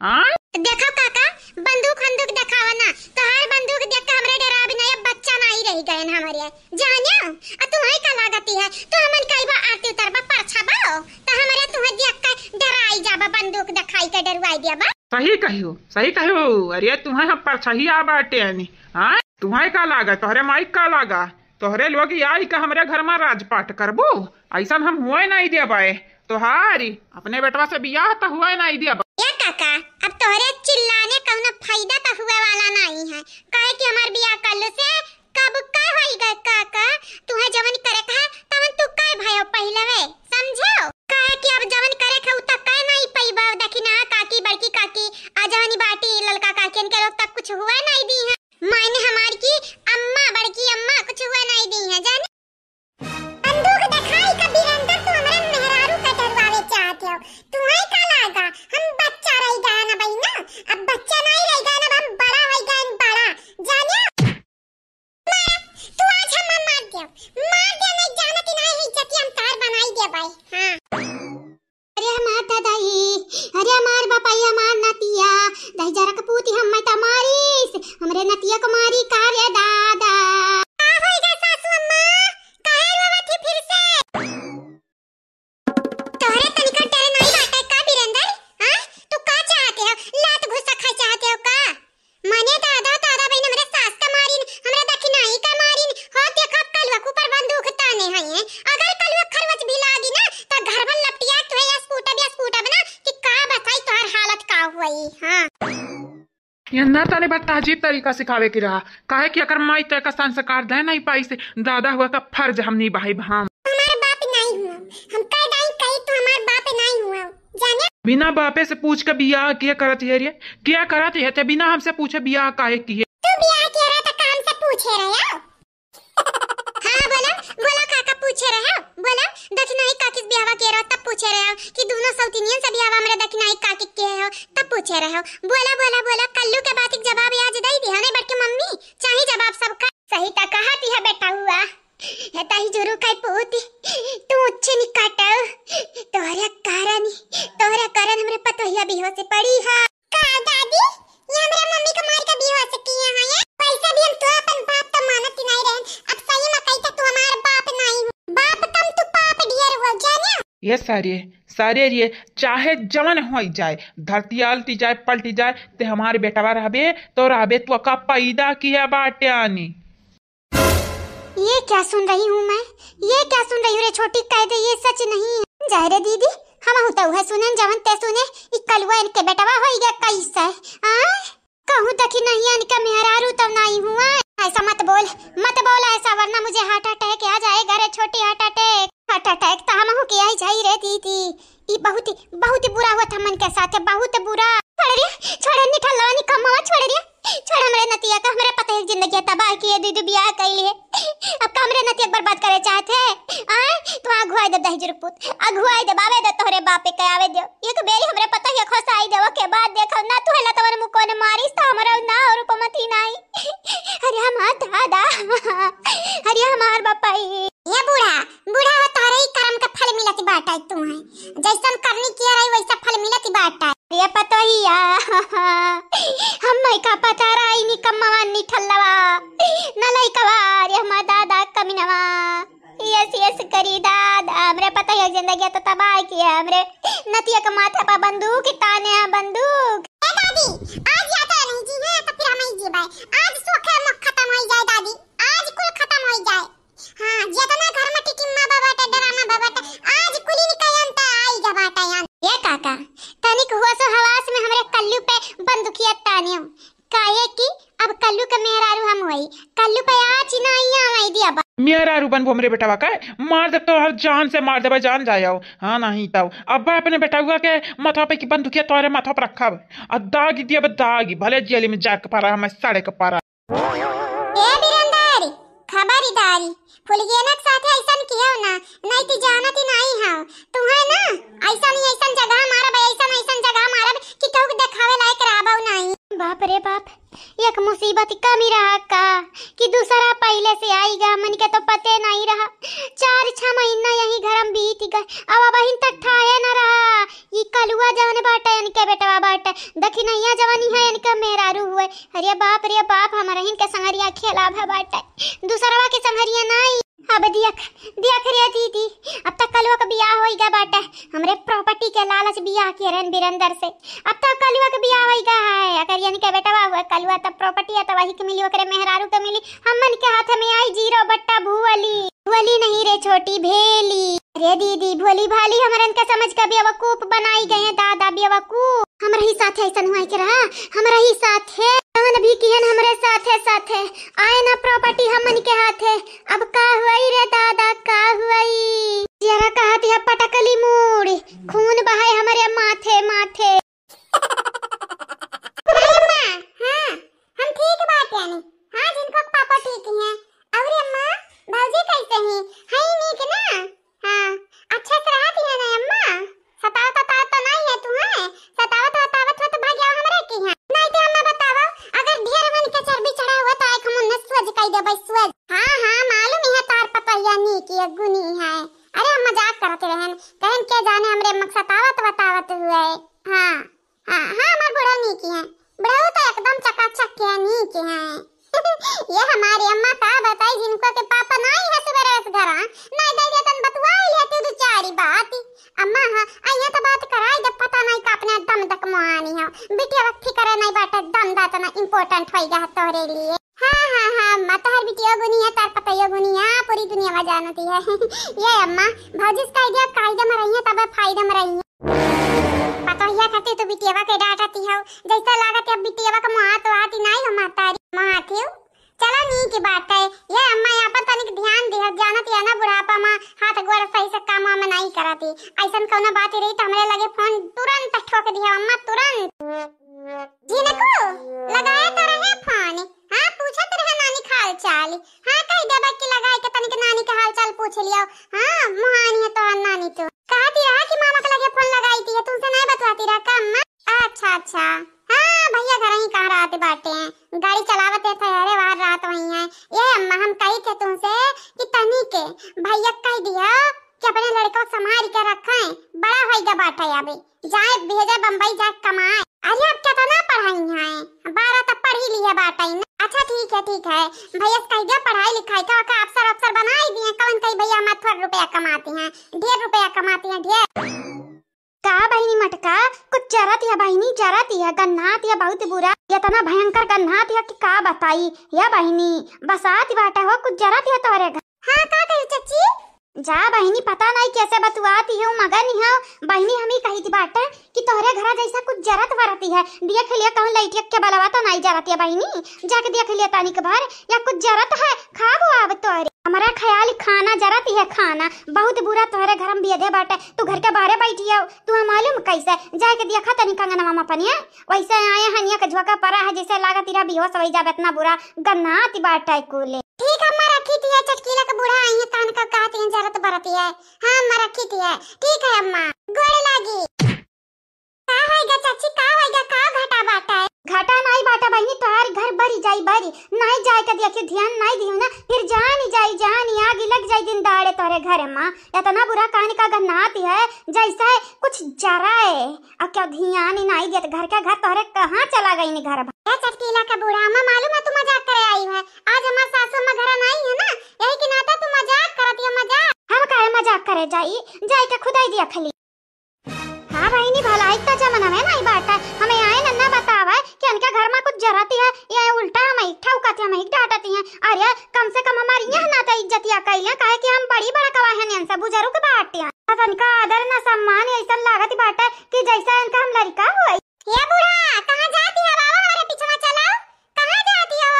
हाँ? देखो काका, बंदूक वंदूक देखावा ना, तोहार बंदूक देख के हमरे डरा भी नहीं, अब बच्चा नहीं रह गए न हमरे, जानियो। आ तुम्हें का लागती है, तू हमन कई बा आरती उतारबा, परछाबा, तो हमरे तुम्हें देख के डराई जाबा, बंदूक देखाई के डरवाई देबा। सही कहियो, सही कहियो। अरे तुम्हें हम परछाई आ बाटे यानी, हाँ? तुम्हें का लागा, तोहरे माई का लागा? तोहरे लोग आई का हमरे घर में राजपाट करबू? ऐसन हम हुए नहीं देबे। तोहारी अपने बेटवा से बियाह तो हुए नहीं देबे। ए काका, अब तोहरे चिल्लाने कौनो फायदा तो हुए वाला नहीं है, काहे कि हमार बियाह कल्लू से कब का होई गए काका? तुहे जवन करे का है, तवन तू कह भयो पहिले वे, समझो? काहे कि अब जवन करे का उ तक कह नहीं पइबा। देखी ना काकी, बड़की काकी, आ जवनी बाटी ललका काकी, इनके लोग तक कुछ हुए नहीं दी है। मायने हमार की अम्मा, बड़की अम्मा कुछ हुए नहीं दी है, जाने? बंदूक देखाई का बिरेंदर, तू हमरे मेहरारू का डरवावे चाहत हो। तुम्हें का लागा, हम बच्चा रह गया ना बहिना, अब बच्चा नहीं रह गया ना, अब हम बड़ा हो गए, बड़ा, जानियो? मारा, तू आज हम मार दे, मार दे। ये ना तने बा तहजीब तरीका सिखावे के रहा, काहे कि अगर माई तो का संस्कार दे नहीं पाई से दादा हुआ का फर्ज हम निभाई हम। हमार बाप नहीं हुआ, हम कह डाई कही तो हमार बाप नहीं हुआ, जाने? बिना बापे से पूछ के बियाह किया करत है रे, क्या करत है ते बिना हमसे पूछे बियाह काहे किए? तू बियाह किया रहा तो काम से पूछे रहे हो? हाँ, बोला, बोला, काका पूछे रहे हो? बोला, दखिनाई काकी से बियाहवा के रहो, तब पूछे रहे हो कि दोनों सौतिनियन से बियाहवा हमरे दखिनाई काकी के हो, तब पूछे रहे हो। बोला, बोला, बोला, कल्लू के बात के जवाब आज दे दिया नहीं बड़के मम्मी, चाही जवाब सबका। सही त कहत है बेटा हुआ, ये ताही जुरु खाई पूती, तू उच्छे निकाटो, तोहरे कारण, तोहरे कारण हमरे पतोहिया बिहो से पड़ी है। का दादी, ये हमरा मम्मी के मार के बेहोश किए हैं, ये? वैसे भी हम तो अपन बात तो मानत ही नहीं रहन। अब सही में कही तो तू हमार बाप नहीं हो। बाप कम तू पाप ढेर हो, जाने? ये सारे, सारे रे, चाहे जवन होई जाए, धरती आलटी जाए, पलटी जाए, ते हमारे बेटवा रहबे, तो रहबे, तू का पैदा किया बाटे आनी। ये क्या सुन रही हूँ मैं, ये क्या सुन रही हूँ रे छोटी, कह दे ये सच नहीं है। जाए रे दीदी, हमहू तो उहे सुनेन जवन ते सुने, ई कलुआ इनके बेटवा होई गया कैसे? आ? कहूँ तक ही नहीं इनका मेहरारू तो नहीं हुआ। ऐसा मत बोल, मत बोल ऐसा, वरना मुझे heart attack आ जाएगा रे छोटी, heart attack। Heart attack तो हमहू के आई जाई रे दीदी। ई बहुत ही, बहुत ही बुरा हुआ था मन के साथ, बहुत बुरा। छोड़ रे, छोड़, निठल्लवा, निकम्मवा, छोड़ रे। छोड़ हमरे नतिया का, हमरे पतोहिया के जिंदगी तबाह किए, दीदी बियाह कइले। अब का हमरे नतिया के बर्बाद करे चाहत है? आय, तू अघुआई दे दहिजर पूत, अघुआई दे बाबे दे तोहरे बापे के आवे दे। एक बेरी हमरे पतोहिया के खोसाई दे, ओके बाद देखब ना तू हला तवन मुकोने मारिस त हमरा ना और रूपमती नाई। अरे हमार दादा, अरे हमार बापाई। ये बूढ़ा, बूढ़ा हो तोहरे ही कर्म के फल मिलत बाटे तू है। जैसन करनी किया रही वैसा फल मिलत बाटे। ये पतोहिया, हम का पता रही निकम्मवा निठल्लवा, न लइकवा, अरे हमार दादा कमिनवा। यस, यस करी दादा, हमरे पतोहिया के जिंदगी तो तबाह किया, हमरे नतिया के माथा पर बंदूक ताने हैं, बंदूक। ए दादी, आज या तो नहीं जी है तो फिर हम ही जी भाई। आज सोखे मुख खत्म हो जाए दादी, आज कुल खत्म हो जाए। हाँ, जितना घर में टिटिम्मा बा बाटे, ड्रामा बा बाटे, आज कुली निकायन त आई गा बाटे यान। ए काका, तनिक होश हवास में हमरे कल्लू पे बंदुकिया तानियो, काहे कि अब कल्लू के मेहरारू हम होई, कल्लू पे आँच ना आई आवे दिया बा। मेहरारू बनबो हमरे बेटवा का, मार देब तो हर जान से मार देबा, जान जाओ। हाँ, नहीं तो अब अपने बेटवा के माथा पे की बंदुकिया तोरे माथा पर रखब, आ दागी दिया बा दागी, भले जेल में जाके पड़ा, हमें सड़े के पड़ा। ए बिरंदारी, खबरदारी, फुलगेना के साथे ऐसन किहो ना, नहीं ती जानत ही नहीं हो। तुम्हें ना ऐसन ही ऐसन जगह मारब, ऐसन ऐसन जगह मारब कि केहू के देखावे लायक रहबो नहीं। बाप रे बाप, एक मुसीबत कमी रहा का कि दूसरा पहले से आई गा, हमन के तो पते नहीं रहा। चार छह महीना यही घर में बीत गए, अब अबहिन तक ठाए न रहा। ई कलुआ जवन बाटे, इनके बेटवा बाटे, दखिनैया जवनी है, इनके मेहरारू हुए। अरे बाप रे बाप, हमरहिन के संगरिया खेला भा बाटे, दूसरवा के संगरिया नाई। अब दियख, दियख रे दीदी, अब तक कलुआ के बियाह होई गा बाटे, हमरे property के लालच बियाह के रहन बिरंदर से। अब तक कलुआ के बियाह होई गा है, अगर इनके बेटवा हुए कलुआ, तब property है तो वही के मिली, ओकरे मेहरारू के मिली, हमन के हाथ में आई zero बट्टा भुअली। भोली नहीं रे छोटी भेली। अरे दीदी, भोली भाली हमरन के समझ के बेवकूफ बनाई गए हैं दादा, बेवकूफ। हमरा ही साथे ऐसन हुआ के रहा, हमरा ही साथे। जवन भी किहन हमरे साथे साथे, आए ना property हमन के हाथे। अब का हुई रे दादा, का हुई? जरा कहत है पटकली मूड़, खून बहाए हमरे माथे माथे। अरे माँ, हाँ, हम ठीक बाटे नी। हाँ, जिनको पापा ठीक हैं। अउर अम्मा, भौजी कैसे हैं? हैं नीक ना? हाँ, अच्छा से रहत हैं ना अम्मा? सतावत, सतावत तो नहीं है तुम्हें? सतावत, सतावत हो तो भाग जाओ हमरे के यहाँ। नहीं तो अम्मा बताओ, अगर ढेर मन के चर्बी चढ़ा हुआ तो आँख मुन्ने सोज कई देबै, सोज। हाँ, हाँ, मालूम है तार पतोहिया नीक है, गुनी है। अरे हम मजाक करत रहन, कहन के जाने हमरे अम्मा के सतावत, बतावत हुए। हाँ। हाँ, हाँ, हमार बुढ़ऊ नीक हैं। बुढ़ऊ तो एकदम चकाचक के नीक हैं। ये हमारी अम्मा का बताई, जिनको के पापा नाई है सुबह रोज घरा, नाई दे दे तन बतुआई लेती दो चारी बात। अम्मा, हाँ, अइया तो बात कराई दे, पता नहीं का अपने दम तक मोहानी हो। बिटिया वक्त फिक्र नहीं बाटे, दम दा तना important होई गा तोहरे लिए। हाँ, हाँ, हाँ, अम्मा, तोहर बिटिया गुनी है, तार पतोहियो गुनी है, पूरी दुनिया में जानती है। ये अम्मा, भौजी से कह दिया, कायदे में रही है, तबे फायदे में रही है। तो यह खातिर तू बिटियावा के डांटती हो, जैसा लागत है बिटियावा का मुहात वात ही नाई हो महतारी, मुहात ही हो। चलो नीक बात है, ये अम्मा यहाँ पर तनिक ध्यान दिया, जानत है ना बुढ़ापा में हाथ गोड़ सही से काम वाम नाई करती। ऐसन कौनो बात रही तो हमरे लगे फोन तुरंत ठोक दिया अम्मा, तुरंत। झिनकू, लगाया तो रहे फोन। हाँ, पूछत रहे नानी का हाल चाल। हाँ, कह देबा कि लगाए के तनिक नानी के हाल चाल पूछ लियो। हाँ, मुहानी है तोहार नानी तो। कहती रहा कि मामा के लगे फोन लगाई थी, तुमसे नहीं बतवाती रहा का अम्मा? अच्छा, अच्छा। हाँ, भैया घर ही कहाँ रहते बाटे हैं, गाड़ी चलावत है, ठहरे बाहर रात वही है। ये अम्मा, हम कही थे तुमसे कि तनी के भैया कह दिया कि अपने लड़का को संभाल के रखें, बड़ा होइगा बाटे अभी। जाए भेजे बम्बई जाए कमाए। अरे अब कितना पढ़ाई है, बारह तक पढ़ी लिया बाटे ना। अच्छा ठीक है, ठीक है, भैया से कह दिया पढ़ाई लिखाई का, का अफसर अफसर बनाई दिए। कौन कही भैया हमारे थोड़ा रुपया कमाती हैं, ढेर रुपया कमाती हैं, ढेर। का बहिनी मटका, कुछ जरत या बहिनी, जरत या गन्हात या बहुत बुरा, इतना भयंकर गन्हात या कि का बताई या बहिनी, बसात बाटे हो, कुछ जरत या तोहरे घर। हाँ का कही चची? जा बहिनी, पता नहीं कैसे बतुआती हो, मगन हो बहिनी। हम ही कही थी बाटे कि तोहरे घरा जैसा कुछ जरत बरती है, देख लिया कहूँ लइटिया के बलवा तो नहीं जरत है बहिनी, जाके देख लिया तनिक भर या कुछ जरत है, खाबो अब तोहरे। हमारा ख्याल खाना जरत है, खाना बहुत बुरा तोहरे घर में बेधे बाटे। तू घर के बाहरे बैठी हो, तू मालूम कैसे? जाके देखा तनी कंगनवा में अपने, वैसे आए हनिया के झोंका परा है, जैसे लागत इरा बेहोश होई जाबे, इतना बुरा गन्हात बाटे कुले। ठीक है, अम्मा रखी थी, चटकीला के बूढ़ा आई है, तहन का कहती हैं जरत बरती है। हाँ अम्मा रखी थी, ठीक है अम्मा, गोड़ लागी। का होइगा चाची, का होइगा, का घाटा बाटा है? घाटा नाई बाटा बहिनी, तोहार घर बरी जाई बरी, नाई जाए के देखियो, ध्यान नाई दियो ना, फिर जानी जाई, जानी आगी लग जाई दिन दाड़े तोहरे घर में। इतना बुरा कान का गन्नाती है, जैसे कुछ जरा है। अब क्या ध्यान ही नाई देत, घर का घर तोहरे कहाँ चला गई नी घर भर। ए चटकीला का बूढ़ा, अम्मा मालूम है तू मजाक करे आई है, आज हमार सासू अम्मा घर नाई है ना, यही के नाता तू मजाक करत है, मजाक। हम काहे मजाक करे जाई, जाए के खुदाई दिया खली। हाँ बहिनी, भलाई का जमाना में नाई बाटा। हमें आए नन्ना बतावे कि इनके घर में कुछ जरती है, ये उल्टा हमें एक ठौकती है, हमें एक डांटती है। अरे कम से कम हमारी यह ना तो इज्जतिया कैले, काहे कि हम बड़ी बड़कवा हैं, इनसे बुजुर्ग बाटे हैं। बस इनका आदर ना सम्मान ऐसा लागत बाटे कि जैसा इनका हम लड़का हुए। ये बूढ़ा, कहाँ जाती है बाबा? हमारे पीछे में चलाओ। कहाँ जाती हो?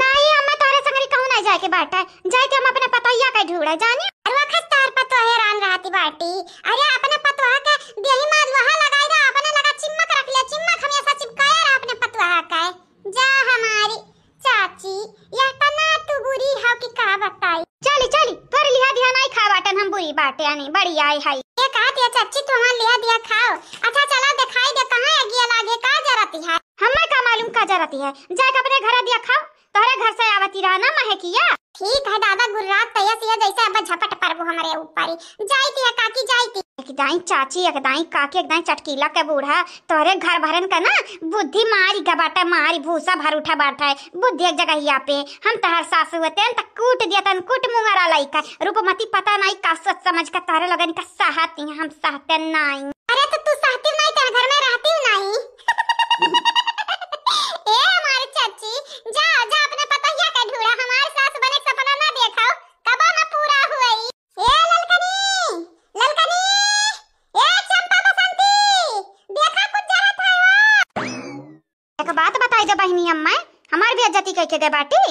नाई अम्मा, तोहरे संगरी कहूँ नाई जाए के बाटे, जाए के हम अपने पतोहिया के ढूंढे जानी। अरे वो खस्तार पतोह हैरान रहती बाटी। अरे अपने पतोह के देही माज वहाँ लगाई रहा, अपने लगा चिम्मक रख लिया, चिम्मक हमेशा चिपकाया रहा अपने पतोह के। जा हमारी चाची, यह तना तू बुरी हो कि का बताई। चली चली, तोर लिहा दिया नाई खा बाटन हम, बुरी बाटे आनी बड़ी आई है। ये कहत या चाची तू हमार लिहा दिया खाओ। अच्छा चला दिखाई दे कहाँ अगिया लागे, का जरती है? हमें का मालूम का जरती है, जाके अपने घर दिया खाओ, तोहरे घर से आवती रहा ना महकिया। ठीक है दादा, गुर्रात तैया सिया जैसे अब झपट परबो हमरे ऊपर। जाई थी काकी, जाई थी। एक दाई चाची, एक दाई काकी, एक दाई चटकीला के बूढ़ा, तोहरे घर भरन का ना बुद्धि मारी का बाटा, मारी भूसा भर उठा बाटा है, बुद्धि एक जगहिया पे। हम तोहर सासू होते हैं त कूट दिया तन, कूट मुंगरा लइका। रूपमती पता नहीं का सोच समझ का तोहरे लोगन का सहती हैं, हम सहते नहीं। अरे तो तू सहती नहीं, तेरे घर में रहती नहीं। ए हमारी चाची, जा, जा अपने पतोहिया के ढूंढा, हमार सास बने के सपना ना देखो, कबो ना पूरा हुई। ए ललकनी, ललकनी, ए चंपा बसंती, देखा कुछ जरत है हो। एक बात बताई दे बहिनी अम्मा, हमार बेइज्जती कइके गए बाटी?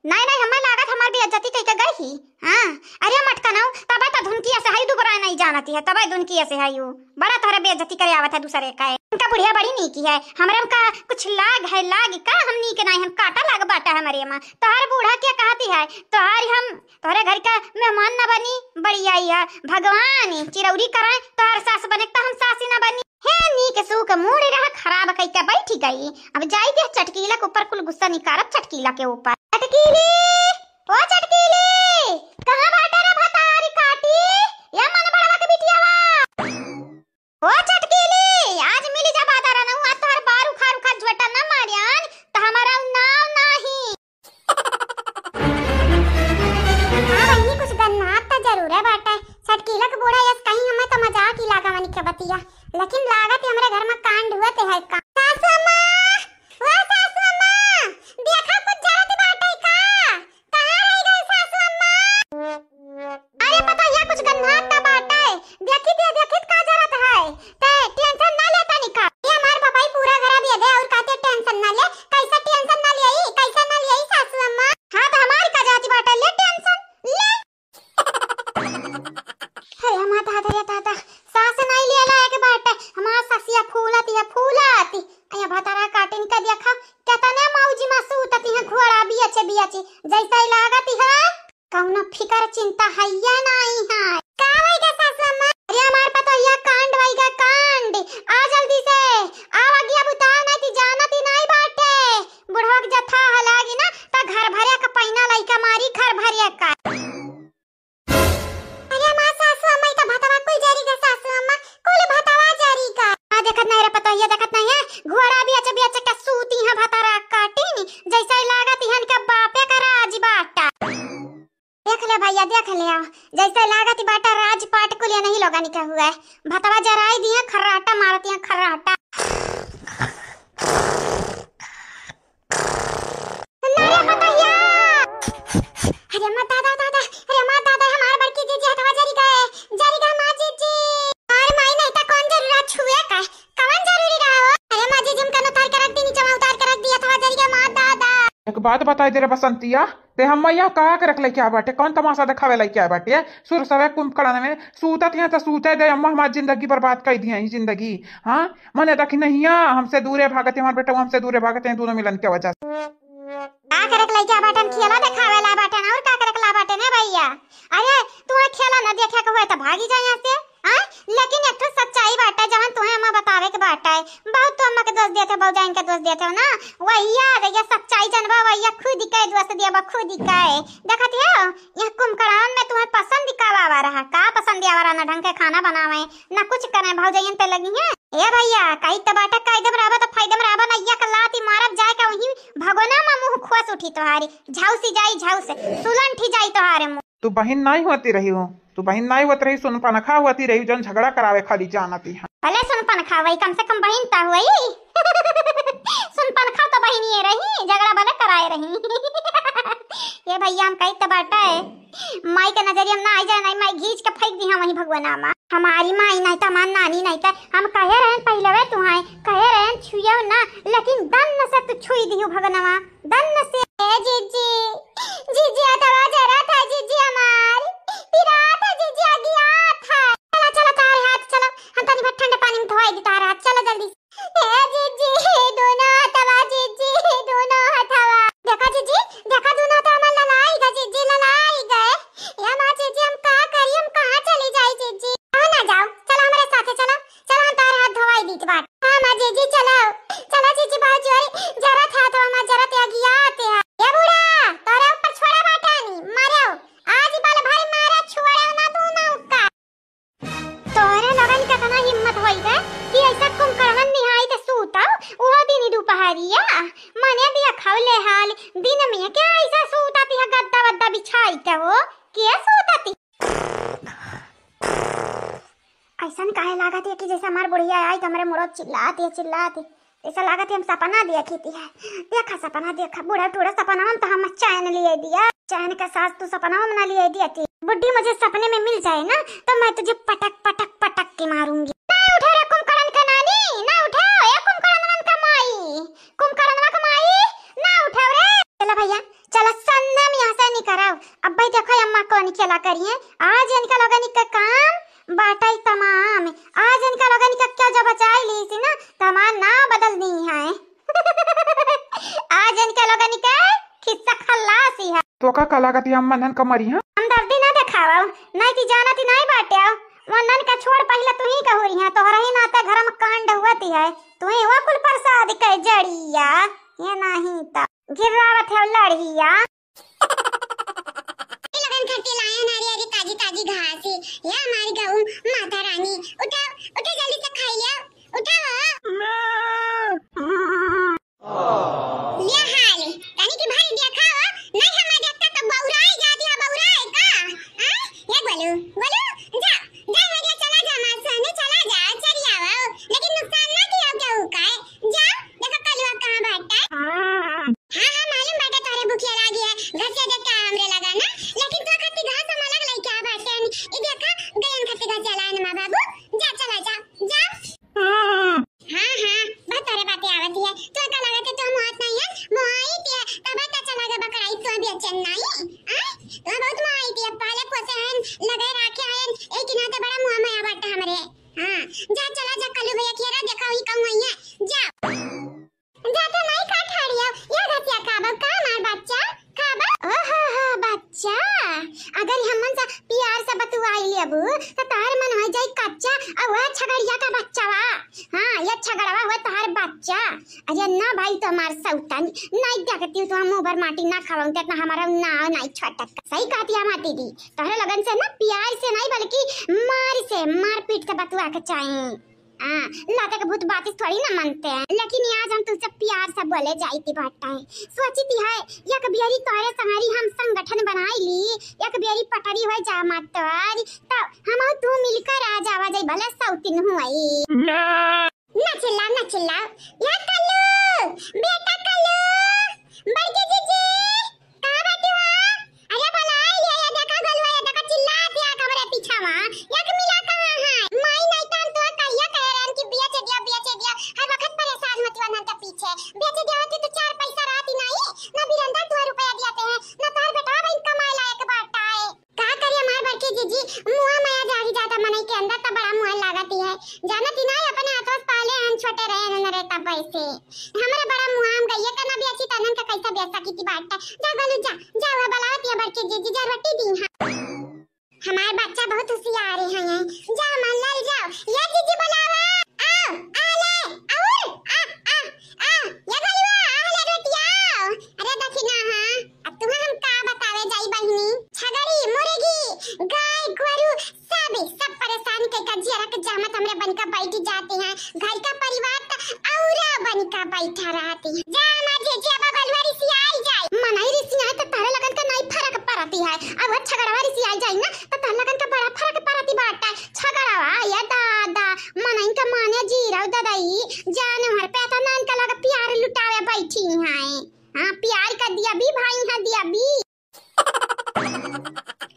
नहीं, नहीं, हमें लागत हमार बेइज्जती कइके गई ही। हाँ, अरे मटकनऊ, तबे तो धुनकिया से हई दुबरा नहीं जानती है, तबे धुनकिया से हई ऊ। बड़ा तोहरे बेइज्जती करे आवत है दूसरे का। इनका बुढ़िया बड़ी नीकी है, हमरे में का कुछ लाग है, लाग का हम नीक नहीं, हम काटा लाग बाटा है हमरे में। तोहर बूढ़ा क्या कहती है, तोहर हम तोहरे घर का मेहमान न बनी, बड़ी आई है। भगवान चिरौरी कराए, तोहर सास बने त हम सासी न बनी। हे नीक सूक मूड़ रहा खराब कइके बैठी गई। अब जाई के चटकीला के ऊपर कुल गुस्सा निकारब चटकीला के ऊपर। चटकीली, ओ चटकीली, कहाँ बाटे रे भतारी काटी? या मन बड़वा के बिटियावा। ओ चटकीली, आज मिली जा बादर न, आज तोहर बार उखाड़ उखाड़ झोटा न मारियान, त हमारा नाव नाही। हाँ बहिनी, कुछ गन्नात त जरूर है बाटे। चटकीला के बूढ़ा यस कहीं हमें त मजाक ही लागा मनी के बतिया, लेकिन लागत है हमरे घर में कांड हुआ ते है का। सासू अम्मा, ओ सासू अम्मा, देखा कुछ जरत बाटे का? कहाँ रह गई सासू अम्मा? अरे पतोहिया कुछ गन्हात ना बाटे। देखी दे, देखी का जरत है। ते टेंशन ना ले तनी, बियाची, जैसे ही लागत है, कौनो फिकर चिंता हइये नाहीं है। का होइगा सासू अम्मा? अरे हमार पतोहिया कांड होइगा कांड। आ जल्दी से, आव अगिया बुताव, नाहीं ती जानत ही नाहीं बाटे। बुढ़वा के जथा हलागी ना, त घर भरे का पैना लइका मारी, घर भरे का। अरे माँ सासू अम्मा, ई त भतवा कुल जरी गा सासू अम्मा, कुल भतवा जरी गा। आ देखत नाहीं रे पतोहिया, देखत नाहीं है, घोड़ा बियाचे बियाचे का सूती है भतरा काटिन, जैसे ही लागत इहन का बापे का राज बाटा। देख ले भइया, देख ले, आओ, जैसे लागत बाटा राज पाट कुल इन्हीं लोगन के हुए। भतवा जराई दिए, खर्राटा मारती है, खर्राटा। ना रे पतोहिया! अरे माँ दादा, दादा, अरे माँ दादा, हमार बड़की जीजी हथवा जरी गए, जरी गए माँ जीजी। अरे माई, नहीं तो कौन जरूरत छुए का, कौन जरूरी रहा हो? अरे माँ जीजी, हम कन उतार के रख दी, नीचे में उतार के रख दी, हथवा जरी गए माँ दादा। एक बात बताई दे रे बसंतिया, ते हम यहाँ का के रख लेके आ बाटे, कौन तमाशा देखावे लेके आ बाटे? सुर सवे कुंभकर्ण में सूतत हैं तो सूते दे, अम्मा हमार जिंदगी बर्बाद कर दिया ही जिंदगी। हाँ, मने देखी नहीं है, हमसे दूरे भागत हैं, हमार बेटा हमसे दूरे भागत हैं, दोनों मिलन के वजह से। का करक लइका बाटन, खेला देखावे ला बाटन, और का करक ला बाटन है भइया? अरे, तू खेला ना देखे के हुए तो भागी जाए यहाँ से, हाँ? लेकिन एक ठो सच्चाई बाटे, जवन तुहे अम्मा बतावे के बाटे। बहुत तो अम्मा के दोष देते हो, भौजाइन के दोष देते हो ना, वहिया भइया सच्चाई जनबा, वहिया खुद ही कहे दोष दिया बा, खुद ही कहे। देखत हो, यह कुंभकर्ण में तुम्हें पसंद का आवा रहा, का पसंद आवा रहा? ना ढंग के खाना बनावे, ना कुछ करे, भौजाइन पे लगी है। ए भइया, कही त बाटा कायदे में रहबा त फायदे में रहबा, ना एक लाती मारब जाए का वहीं भगोना में मुंह खोस उठी तोहारी, झाउसी जाई झाउस, सुलंठी जाई तोहारे मुंह। तू बहिन नाहीं होती रही हो, तू बहिन नाहीं होत रही, सुनपनखा होती रही, जौन झगड़ा करावे खाली जानती है। भले सुनपनखा वही, कम से कम बहिन त हुई। सुनपनखा तो बहिन ये रही, झगड़ा भले कराए रही। ये भइया, हम कही त बाटा है, माई के नजरिया में ना आई जाए, नहीं माई घींच के फेंक दी हम वहीं भगवाना में। हमारी माई नहीं त हमार नानी नहीं त हम कहे रहन पहले वे तुहाई, कहे रहन छुएव ना, लेकिन दन्न से तू छुई दिहु भगनवा, दन्न से। ए जीजी, जीजी हथवा जरा था जीजी हमार, पिरा था जीजी, अगिया था। चला, चला, तारे हाथ चला, हम तनी भर ठंडे पानी में धोई दी तारे हाथ, चला जल्दी। ए जीजी, दोनों हथवा जीजी, दोनों हथवा। देखा जीजी, देखा दोनों हथवा हमार ललाई गए जीजी, ललाई गए। ए माँ जीजी, हम का करी, हम कहाँ चली जाई जीजी? कहाँ ना जाओ, चला हमरे साथे चला, चला हम तारे हाथ धोवाई दीत बाट। हाँ माँ जीजी, चला, चला जीजी, बहुत जोरे जरत है तो हमार जरत अगियात है। ए बूढ़ा, तोरे ऊपर छोड़ा बाटानी, मारो, आज बल भर मारा, छोड़ा ना दोनों का। तोहरे लोगन के केतना हिम्मत होई गए कि ऐसा कुंभकर्णन निहाई के सूतव, उहो दिन दुपहरिया। मने दिया खाओ ले हाल, दिन में क्या ऐसा सूतती है गद्दा वद्दा बिछाई के हो? के सूतती? ऐसन काहे लागत है कि जैसे हमार बुढ़िया आई तो हमरे मुड़ो चिल्लाती है, चिल्लाती। ऐसा लागत है हम सपना देखी थी है। देखा सपना, देखा बूढ़ा टूढ़ा सपना में तो हम चैन लिए दिया। चैन का सास तू सपना में ना लिए दिया थी। बुढ़ी मुझे सपने में मिल जाए ना तो मैं तुझे पटक पटक पटक के मारूंगी। ना उठे रे कुंभकर्ण का नानी, ना उठे, ए कुंभकर्ण का माई, कुंभकर्ण का माई, ना उठे रे। चला भइया, चला सन्ना में यहाँ से निकराओ। अब भाई देखो अम्मा कौन खेला करी है। आज इनका लोगन का काम बाटई तमाम। आज इनका लोगन का क्या जब बचाई ली थी ना, तो हमार नाम बदल दी है। आज इनका लोगन का खिस्सा खल्लासी है। तो का कला गति हम मनन का मरी है? हम दर्दी ना देखावा, नहीं ती जाना ती नहीं बाटे। मनन का छोड़, पहले तू ही कहूरी है, तोहरा ही नाते घर में कांड हुआ ती है, तू ही वो कुल प्रसाद के जड़िया, ये नहीं तो गिरावत है लड़िया। ए लगन खट्टे लाया नारी अरे ताजी ताजी घास है। या हमारी गऊ माता रानी, उठा, उठा जल्दी से खाई लिया, उठा। ये हाल है, तनी की भाई देखा हो, नहीं हमें देखता तो बौराई जाती है, बौराई का? हाँ? ये बोलू, बोलू, जा, जा मरिया चला जा, मार सोने चला जा, चली आओ, लेकिन नुकसान ना किया क्या हुआ है? जा, देखो कलुआ कहाँ बैठा है। हाँ, हाँ, मालूम बाटे तोहरे भुखिया लागी है, घसिया देख के हमरे लगा ना, लेकिन तो खत्ती घास हम अलग लेके आ बाटे। ई देखा, गयन खत्ती घसिया लाए ना माँ बाबू, जा चला जा, जा। हाँ, हाँ, बहुत तोहरे बातें आवत है, तो का लागत है तो मोहात नहीं है, मोहाई के तबे तो चला गया बकराई तो भी अचन नहीं, आय? तो बहुत मोहाई के पाले पोसे हैं, लगे राखे हैं, एक ही नाते बड़ा मुँह में आ बाटे हमरे। हाँ, जा चला जा कलू भैया खेरा देखा हुई कहूँ है, जा। जाते नहीं का ठाड़िया, या घसिया खाबो का हमार बच्चा? कहती हूँ, तो हम मुँह भर माटी ना खवाऊँ, तो इतना हमारा नाव नाई छटक। सही कहती है हमार दीदी, तोहरे लगन से ना प्यार से नहीं, बल्कि मार से, मारपीट से बतुआ के चाही। हाँ, लाते के भूत बातिस थोड़ी ना मनते हैं, लेकिन आज हम तुझसे प्यार से बोले जाई थी बात है। सोची थी है, एक बेरी तोहरे संगरी हम संगठन बनाई ली, एक बेरी पटरी हो जा मत तोहरी, तो हम तू मिलकर आ जावा जाई, भले सौतिन हुई। ना। ना चिल्ला, ना चिल्ला। या कल्लू, बेटा कल्लू, बड़की जीजी, कहाँ बाटी हो? अरे बोलाई ले, ये देखा गलुआ, ये देखा चिल्लात या हमरे पीछावा। या के मिला कहाँ है? माई नहीं तो हम तो कहिया कह रहे हैं कि बेच दिया, बेच दिया। हर वक्त परेशान होती हो नन के पीछे। बेच दिया होती तो चार पैसा रहती नहीं, ना बिरंदा तुहे रुपया दियाते हैं, ना तोहर बेटवा बहन कमाए लायक बाटा है। का करी हमार बड़की जीजी, मुआ मया जागी जाता मनई के अंदर त बड़ा मुआ लागत ही है। जानत ही ना, अपने हाथों से पाले हन, छोटे रहे हन रे तब से। हमरे बड़ा मुआ हम गइये का ना बेची त नन का कैसे बेच सकी थी बाटा। जा गोलू जा, जा वह बुलावत है बड़की जीजी, जा रोटी दी हाँ। हमार बच्चा बहुत होशियार है, जा मन लाल जाओ। ये जीजी बुलावा, आओ, आ ले, और, आ, आ, आ, ये गोलुआ, आ ले रोटिया। अरे दखिना हाँ। अब तुम्हें हम का बतावे जाई बहिनी, छगड़ी, मुर्गी, गाय, गोरू, सब, सब परेशान के का जियरा के जामत हमरे बनिका बैठ जाते हैं। घर का परिवार त औरा बनिका बैठा रहते हैं। जा हमार जीजी, अब बलुआ रिसियाई जाई। मनई रिसियाई त तहरे लगन का नाई फरक परती है, अब वो छगड़वा रिसियाई जाई ना त तहरे लगन का बड़ा फरक परती बाटा। छगड़वा, ये दादा, मनई का माने जीरो ददई, जानवर पे त नन का लग प्यार लुटावे बैठी हैं। हाँ, प्यार का दिया भी भाई, हाँ दिया भी।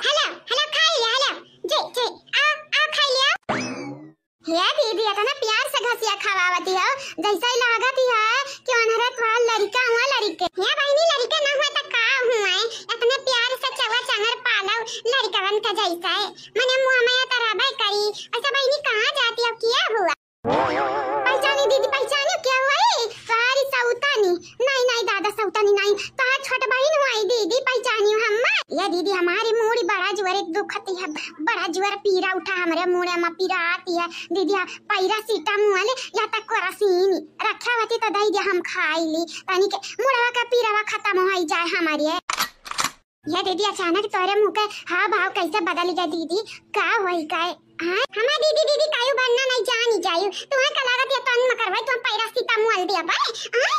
हेलो, हेलो, खाई लिया, हेलो। जी, जी, आओ, आओ, खाई लिया। हे दीदी, इतना प्यार से घसिया खवावती हो, जैसे ही लागत ही है कि उन्हरे तोहार लड़िका हुआ लड़िके। हे बहिनी, लड़िके ना हुआ त का हुआ है? इतने प्यार से चवा चांगर पालो लड़िकवन के जैसे है। मने मुँह में तरहबे करी। अच्छा बहिनी, कहाँ जाती हो, किया हुआ? पहचानी दीदी, पहचानी के हुआ है? तोहारी सौतानी। नहीं, नहीं दादा, सौतानी नहीं, तोहार छोट बहिन हुआ है दीदी, पहचानी हूँ हम। ये दीदी, हमारी मूड़ी बड़ा जोरे दुखती है, बड़ा जोर पीरा उठा हमरे मूड़े में पीरा आती है दीदी। हाँ, पैरासिटामोल या तक कोरासीन रखा होती तो दे दिया, हम खाई ली, तनी के मुड़वा का पीरावा खत्म हो जाए हमारे। ये दीदी, अचानक तोरे मुँह के हाव भाव कैसे बदल गया दीदी? का होई का है? हाँ? हमार दीदी, दीदी कायू बनना नहीं जानी जायू। तुम्हें का लागत है तन मकरवाई, तुम पैरासिटामोल दिया पर? हाँ?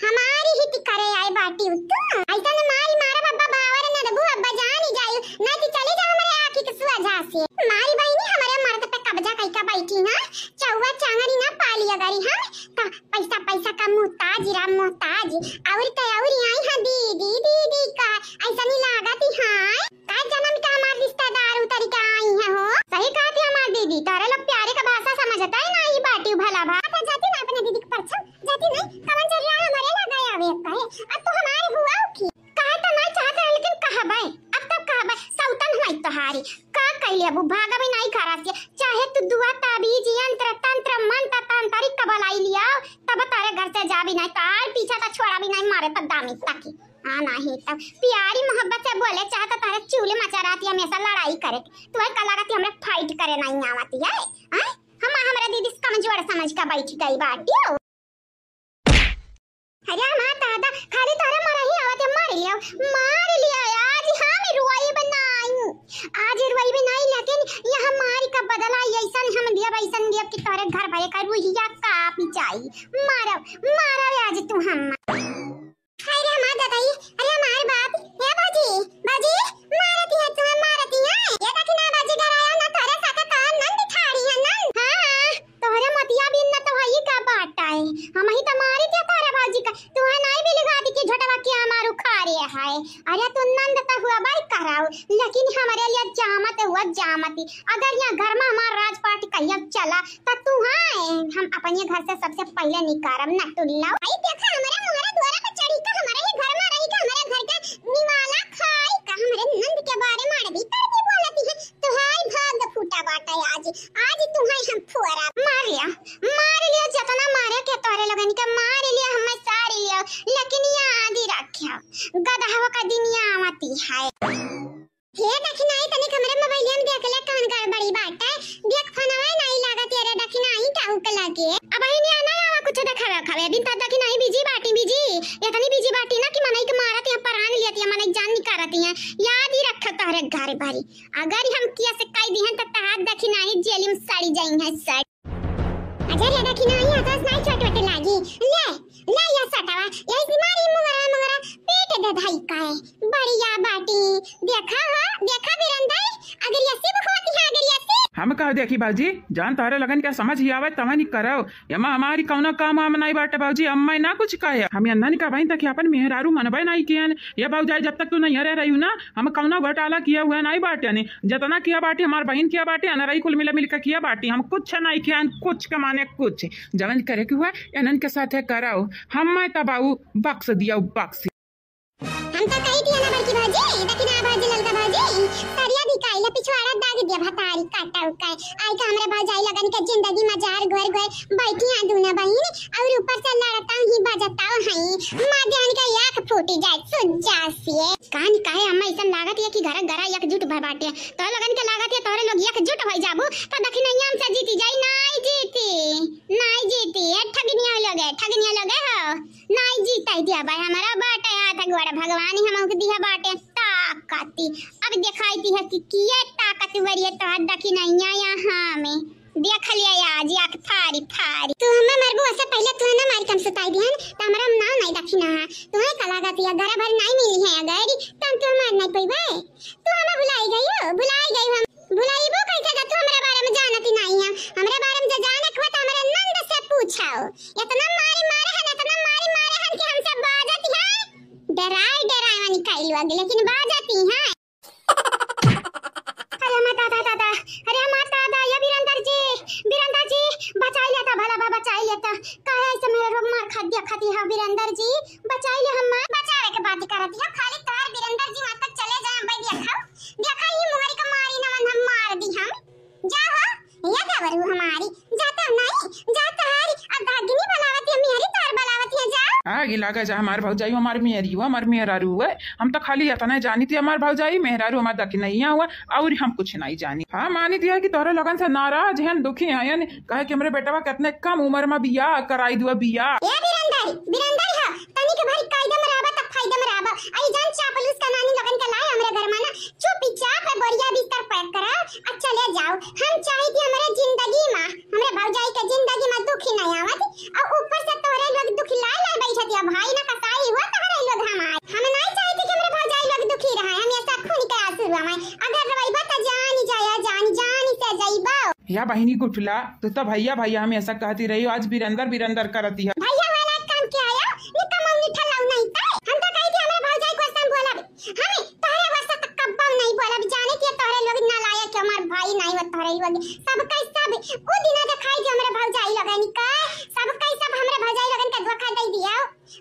हमारी ही ती करे आए बाटी उत्तु। ऐसा ने मारी मारा बब्बा बावर न दबू अब्बा जानी जायू। नहीं तो चले जा हमारे आँखी के सुआ झांसे। मारी बहिनी हमारे मर्द पे कब्जा कई का बैठी ना। चौवा चांगरी ना पाली अगरी हम। का पैसा, पैसा का मोहताज, राम मोहताज। और तो और आई है दीदी, दीदी का। ऐसा नहीं लागत ही, हाँ? का जन्म का हमार रिश्तेदार उतरी का आई है हो? सही कहती हमार दीदी, तारे लोग प्यारे का भाषा समझता है ना, ई बाटी भला भा। अच्छा, जाती ना अपने दीदी के परछम, जाती नहीं, कवन जरिया हमारे लगा आवे कहे। अब तो हमारे हुआ की। कहे तो नहीं चाहत रहे, लेकिन कहबे, अब तो कहबे, सौतन हुई तोहारी। का कैले अब भागबे नहीं घरा से, चाहे तू दुआ ताबीज यंत्र तंत्र मंत्र तंत्री कबलाई लिया, तब तारे घर से जाबी नहीं, तार पीछा तो छोड़ा भी नहीं, मारे तो दामी तकी। हाँ, नहीं तो प्यारी मोहब्बत से बोले चाहता, तारे चूल्हे मचा रहती, हमेशा लड़ाई करे। तू है कला रहती, हमरे फाइट करे नहीं आवती है, हैं? हम हमरा दीदी से कमजोर समझ का बैठ गई बाटी हो। अरे हमार दादा, खाली तोरे मरही आवत है, मार लिया, मार लिया। आज हम रोइब नाई, आज रोइब नाई, लेकिन यह मार का बदला ऐसन हम लियब, ऐसन लियब कि तोरे घर भरे का रुहिया कांपी जाई। मारब, मारब आज तू हम। हाय रे हमार दादाई, अरे हमार बाप, हे बाजी, बाजी, मारती है तुम्हें, मारती है। ये देखी ना बाजी, डराया ना, तोरे साथ काम नंद ठाड़ी है नंद। हाँ, हाँ, तोहरे मतिया भी न तो हई का बाटा है। हम ही तो मारी थे तोहरे बाजी का, तुम्हें नहीं मिली गादी की झोटवा के हमार उखारे है। अरे तू नंद तो हुआ बाई कराओ, लेकिन हमारे लिए जामत हुआ जामती। अगर यहाँ घर में हमार राजपाट कहिया चला, त तू हाँ, हम अपने घर से सबसे पहले निकारब ना टुल्ला। भाई देखा, हमारे मोहरा द्वारा पे चढ़ी का, हमारे ही घर में रही का, हमारे घर का निवाला खाई का, हमारे नंद के बारे में भी करके बोलती है। तो हाय भाग फूटा बाटा है आज, आज तुम्हें हम फुआरा मार लिया, मार लिया, जितना मारे के तोरे लोगन के मार लिया, हमें सारी लिया, लेकिन ये आदि रखा गदहवा का दिन ये आवती है। हे दखिनाई, तनिक हमरे मोबाइलिया में देख ले, कौन गड़बड़ी बाटे। देख, फोनवा नाई लागत, अरे दखिनाई, केहू के लगे। अबहिन ना आवा कुछ देखावे खावे, अभी तक दखिनाई बिजी बाटी, बिजी। इतनी बिजी बाटी ना कि मनई के मारत या परान लियत या मनई जान निकारत या। याद ही रख तोहरे घर भरी। अगर हम किया से कह दिहन त तहार दखिनाई जेल में सड़ी जाई है, सड़। अजर या दखिनाई आकाश नाई छोट वटे लागी। ले, ले या सटवा, यही से मारी मुंगरा मुंगरा, पीट दे धाई काए। बढ़िया बाटी, देखा हो, देखा बिरंदर, अगर यसी बुखवती है, अगर यसी। हम कह देखी बाजी, जान तोहरे लगन के समझ ही आवे, तवन ही करव। यमा हमारी कौनो काम वाम नाई बाटे बाबूजी, अम्मा ना कुछ कहे। हम यन्ना नहीं कहबइन तक अपन मेहरारू मनबे नाई कियन। ये बाबूजाई जब तक तू नहीं हरे रही ना, हम कौनो घोटाला किया हुआ नाई बाटे ने। जतना किया बाटे हमार बहिन किया बाटे, अनरई कुल मिला मिलकर किया बाटे। हम कुछ नाई कियन, कुछ के माने कुछ। जवन करे के हुआ, इनन के साथे करव। हम मैं तबाऊ बक्स दिया बक्स। हम तो कही थी ना बड़की भौजी, देखी ना भौजी, ललका भौजी, सरिया भी काइला पिछवाड़ा दाग दिया भतारी काटा उकाए। आई का हमरे भौजाई लगन के जिंदगी में जहर घोर घोर बैठी हैं दोनों बहिन, और ऊपर से लड़ता ही बजता है। माँ जान के आँख फूटी जाए सुज्जा से। कहानी काहे अम्मा ऐसन लागत है कि घर घर एकजुट भर बाटे। तो लगन के लागत है तोहरे लोग एकजुट हो जाबू तो दखिनैया हमसे जीती जाई। नाई जीती, नाई जीती, ए ठगनिया लोग, ए ठगनिया लोग हो। नाई जीता दिया भाई, हमारा बाटे हाथ गोड़ भगवान ही हमको दिया बाटे ताकती। अब दिखाई दी है कि किए ताकतवर ये तो दखिनैया यहाँ में। देख लिया आज आँख फारी फारी। तू हमें मरबू, उससे पहले तू ना मारी कम सुताई दिहन, तो हमारा नाव नहीं दखिना है। तू है कला गतिया, घर भर नहीं मिली है अगर, तब तू हमार नहीं पइबे। तू हमें भुलाई गई हो, भुलाई गई हो। भुलाइबो कैसे जब तू हमरे बारे में जानत ही नहीं है। हमरे बारे में जो जानत हुआ तो हमरे नंद से पूछो। इतना मारी मारे हैं, इतना मारी मारे हैं कि हमसे बाजत है। डराए डराए वाली काइल वाली, लेकिन बाजत ही है। अरे हमार दादा, दादा, अरे हमार दादा, ये बीरेंद्र जी, बीरेंद्र जी, बचाई लेता भला बा, बचाई लेता। काहे ऐसे मेरे लोग मार खा दिया खाती है बीरेंद्र जी, बचाई ले हमार। बचावे के बात करत है, खाली तोहार बीरेंद्र जी वहाँ तक चले जाए, हम बैठ खाओ। देखा ही मुहरी का मारी नवन हम मार दी हम। जा हो, या देवरू हमारी, जा तो नहीं, जा तोहारी, अब भागिनी बुलावत है, मेहरी तोहार बुलावत है, जा। आगी लागा जा हमार भौजाई, हमार मेहरी, हमार मेहरारू है। हम तो खाली इतना जानी थी हमार भौजाई, मेहरारू हमार दखिनैया हुआ, और हम कुछ नहीं जानी। हाँ, मानी दिया कि तोहरे लोगन से नाराज हैं, दुखी हैं, कहे कि हमरे बेटवा कितने कम उम्र में बियाह कराई दुआ बियाह। ए बीरेंद्र, बीरेंद्र है, तनी के भारी कायदा में रहबा तब फायदा में रहबा। आई जान चापलूस का नानी लोगन के लाए हमरे घर में ना, चुपचाप बोरिया बिस्तर पैक करा, अच्छा ले जाओ। हम चाहे कि हमरे जिंदगी में, हमरे भौजाई के जिंदगी में दुखी नहीं आवत, और ऊपर से तोहरे लोग दुखी लाए लाए बैठत या भाई ना कसाई हुआ तोहरे लोग हमार। हम नहीं चाहते कि हमरे भौजाई लोग दुखी रहे, हम ऐसा खून के आंसू रोवे। अगर रोइबा त जान जाया, जान, जान से जाइबा। या बहिनी गुठला, तू तो भैया भैया हमेशा कहती रही हो, आज बीरेंद्र बीरेंद्र करती है। भैया वाला काम क्या आया? निकम्मा निठल्ला नहीं तो। हम तो कही थी हमरे भौजाई को ऐसा बोला। हमें तोहरे वास्ते तो कब्बा नहीं बोलब, जाने के तोहरे लोग नालायक है, हमार भाई नहीं हो तोहरे लोग। सब का सब उ दिन दिखाई दे हमरे भौजाई लोगन का, सब का सब हमरे भौजाई लोगन का धोखा दे दिया।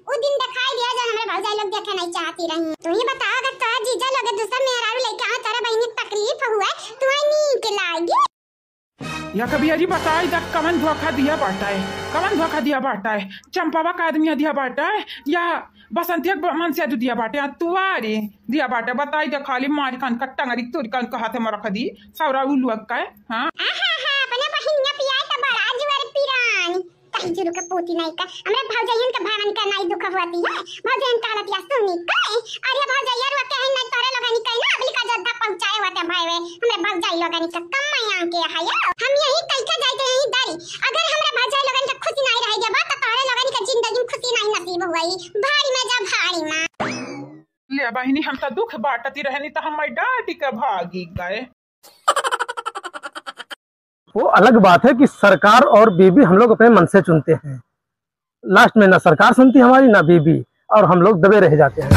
उ दिन दिखाई दिया जब हमरे भौजाई लोग देखे नहीं चाहती रही। तू ही बता, अगर तोहर जीजा लोग दूसर मेहरारू लेके आवे, तोहरे बहिनी के तकलीफ हुआ, तुम्हें नीक लागी? या कभी अजी बताई दा कवन धोखा दिया बाटा है, कवन धोखा दिया बाटा है? चंपावा का आदमी दिया बाटा है या बसंतिया क मन से दिया बाटे? आ तुआरी दिया बाटे, बताई दा खाली मारी कान का टंगरी तोरी कान का हाथे में रख दी, सौरा उलुआ का है, हाँ? आहा हा, अपने बहिनिया पिया तो बड़ा जुआर पिरानी। कहीं जुरु के पूती नहीं का, हमरे भौजाइयन के भावन का नहीं दुख होती है। भौजाइयन का हालत या सुनी का, अरे भौजाइया रुआ के है नहीं तोरे लोगनी कहीं ना, अबली का जोधा पहुँचाए होते भाई वे, हमरे भौजाई लोगनी का कम माया के है यो। हम यही कह के जाए थे यही दरी, अगर हमरे भौजाई लोगन के खुशी नहीं रह जाबा तो तोरे लोगनी के जिंदगी में खुशी नहीं नसीब हुई। भारी में जा भारी में। ले बहिनी, हम तो दुख बाटती रहनी तो हम डांटी के भागी गए। वो अलग बात है कि सरकार और बीबी हम लोग अपने मन से चुनते हैं। लास्ट में ना सरकार सुनती हमारी, ना बीबी, और हम लोग दबे रह जाते हैं।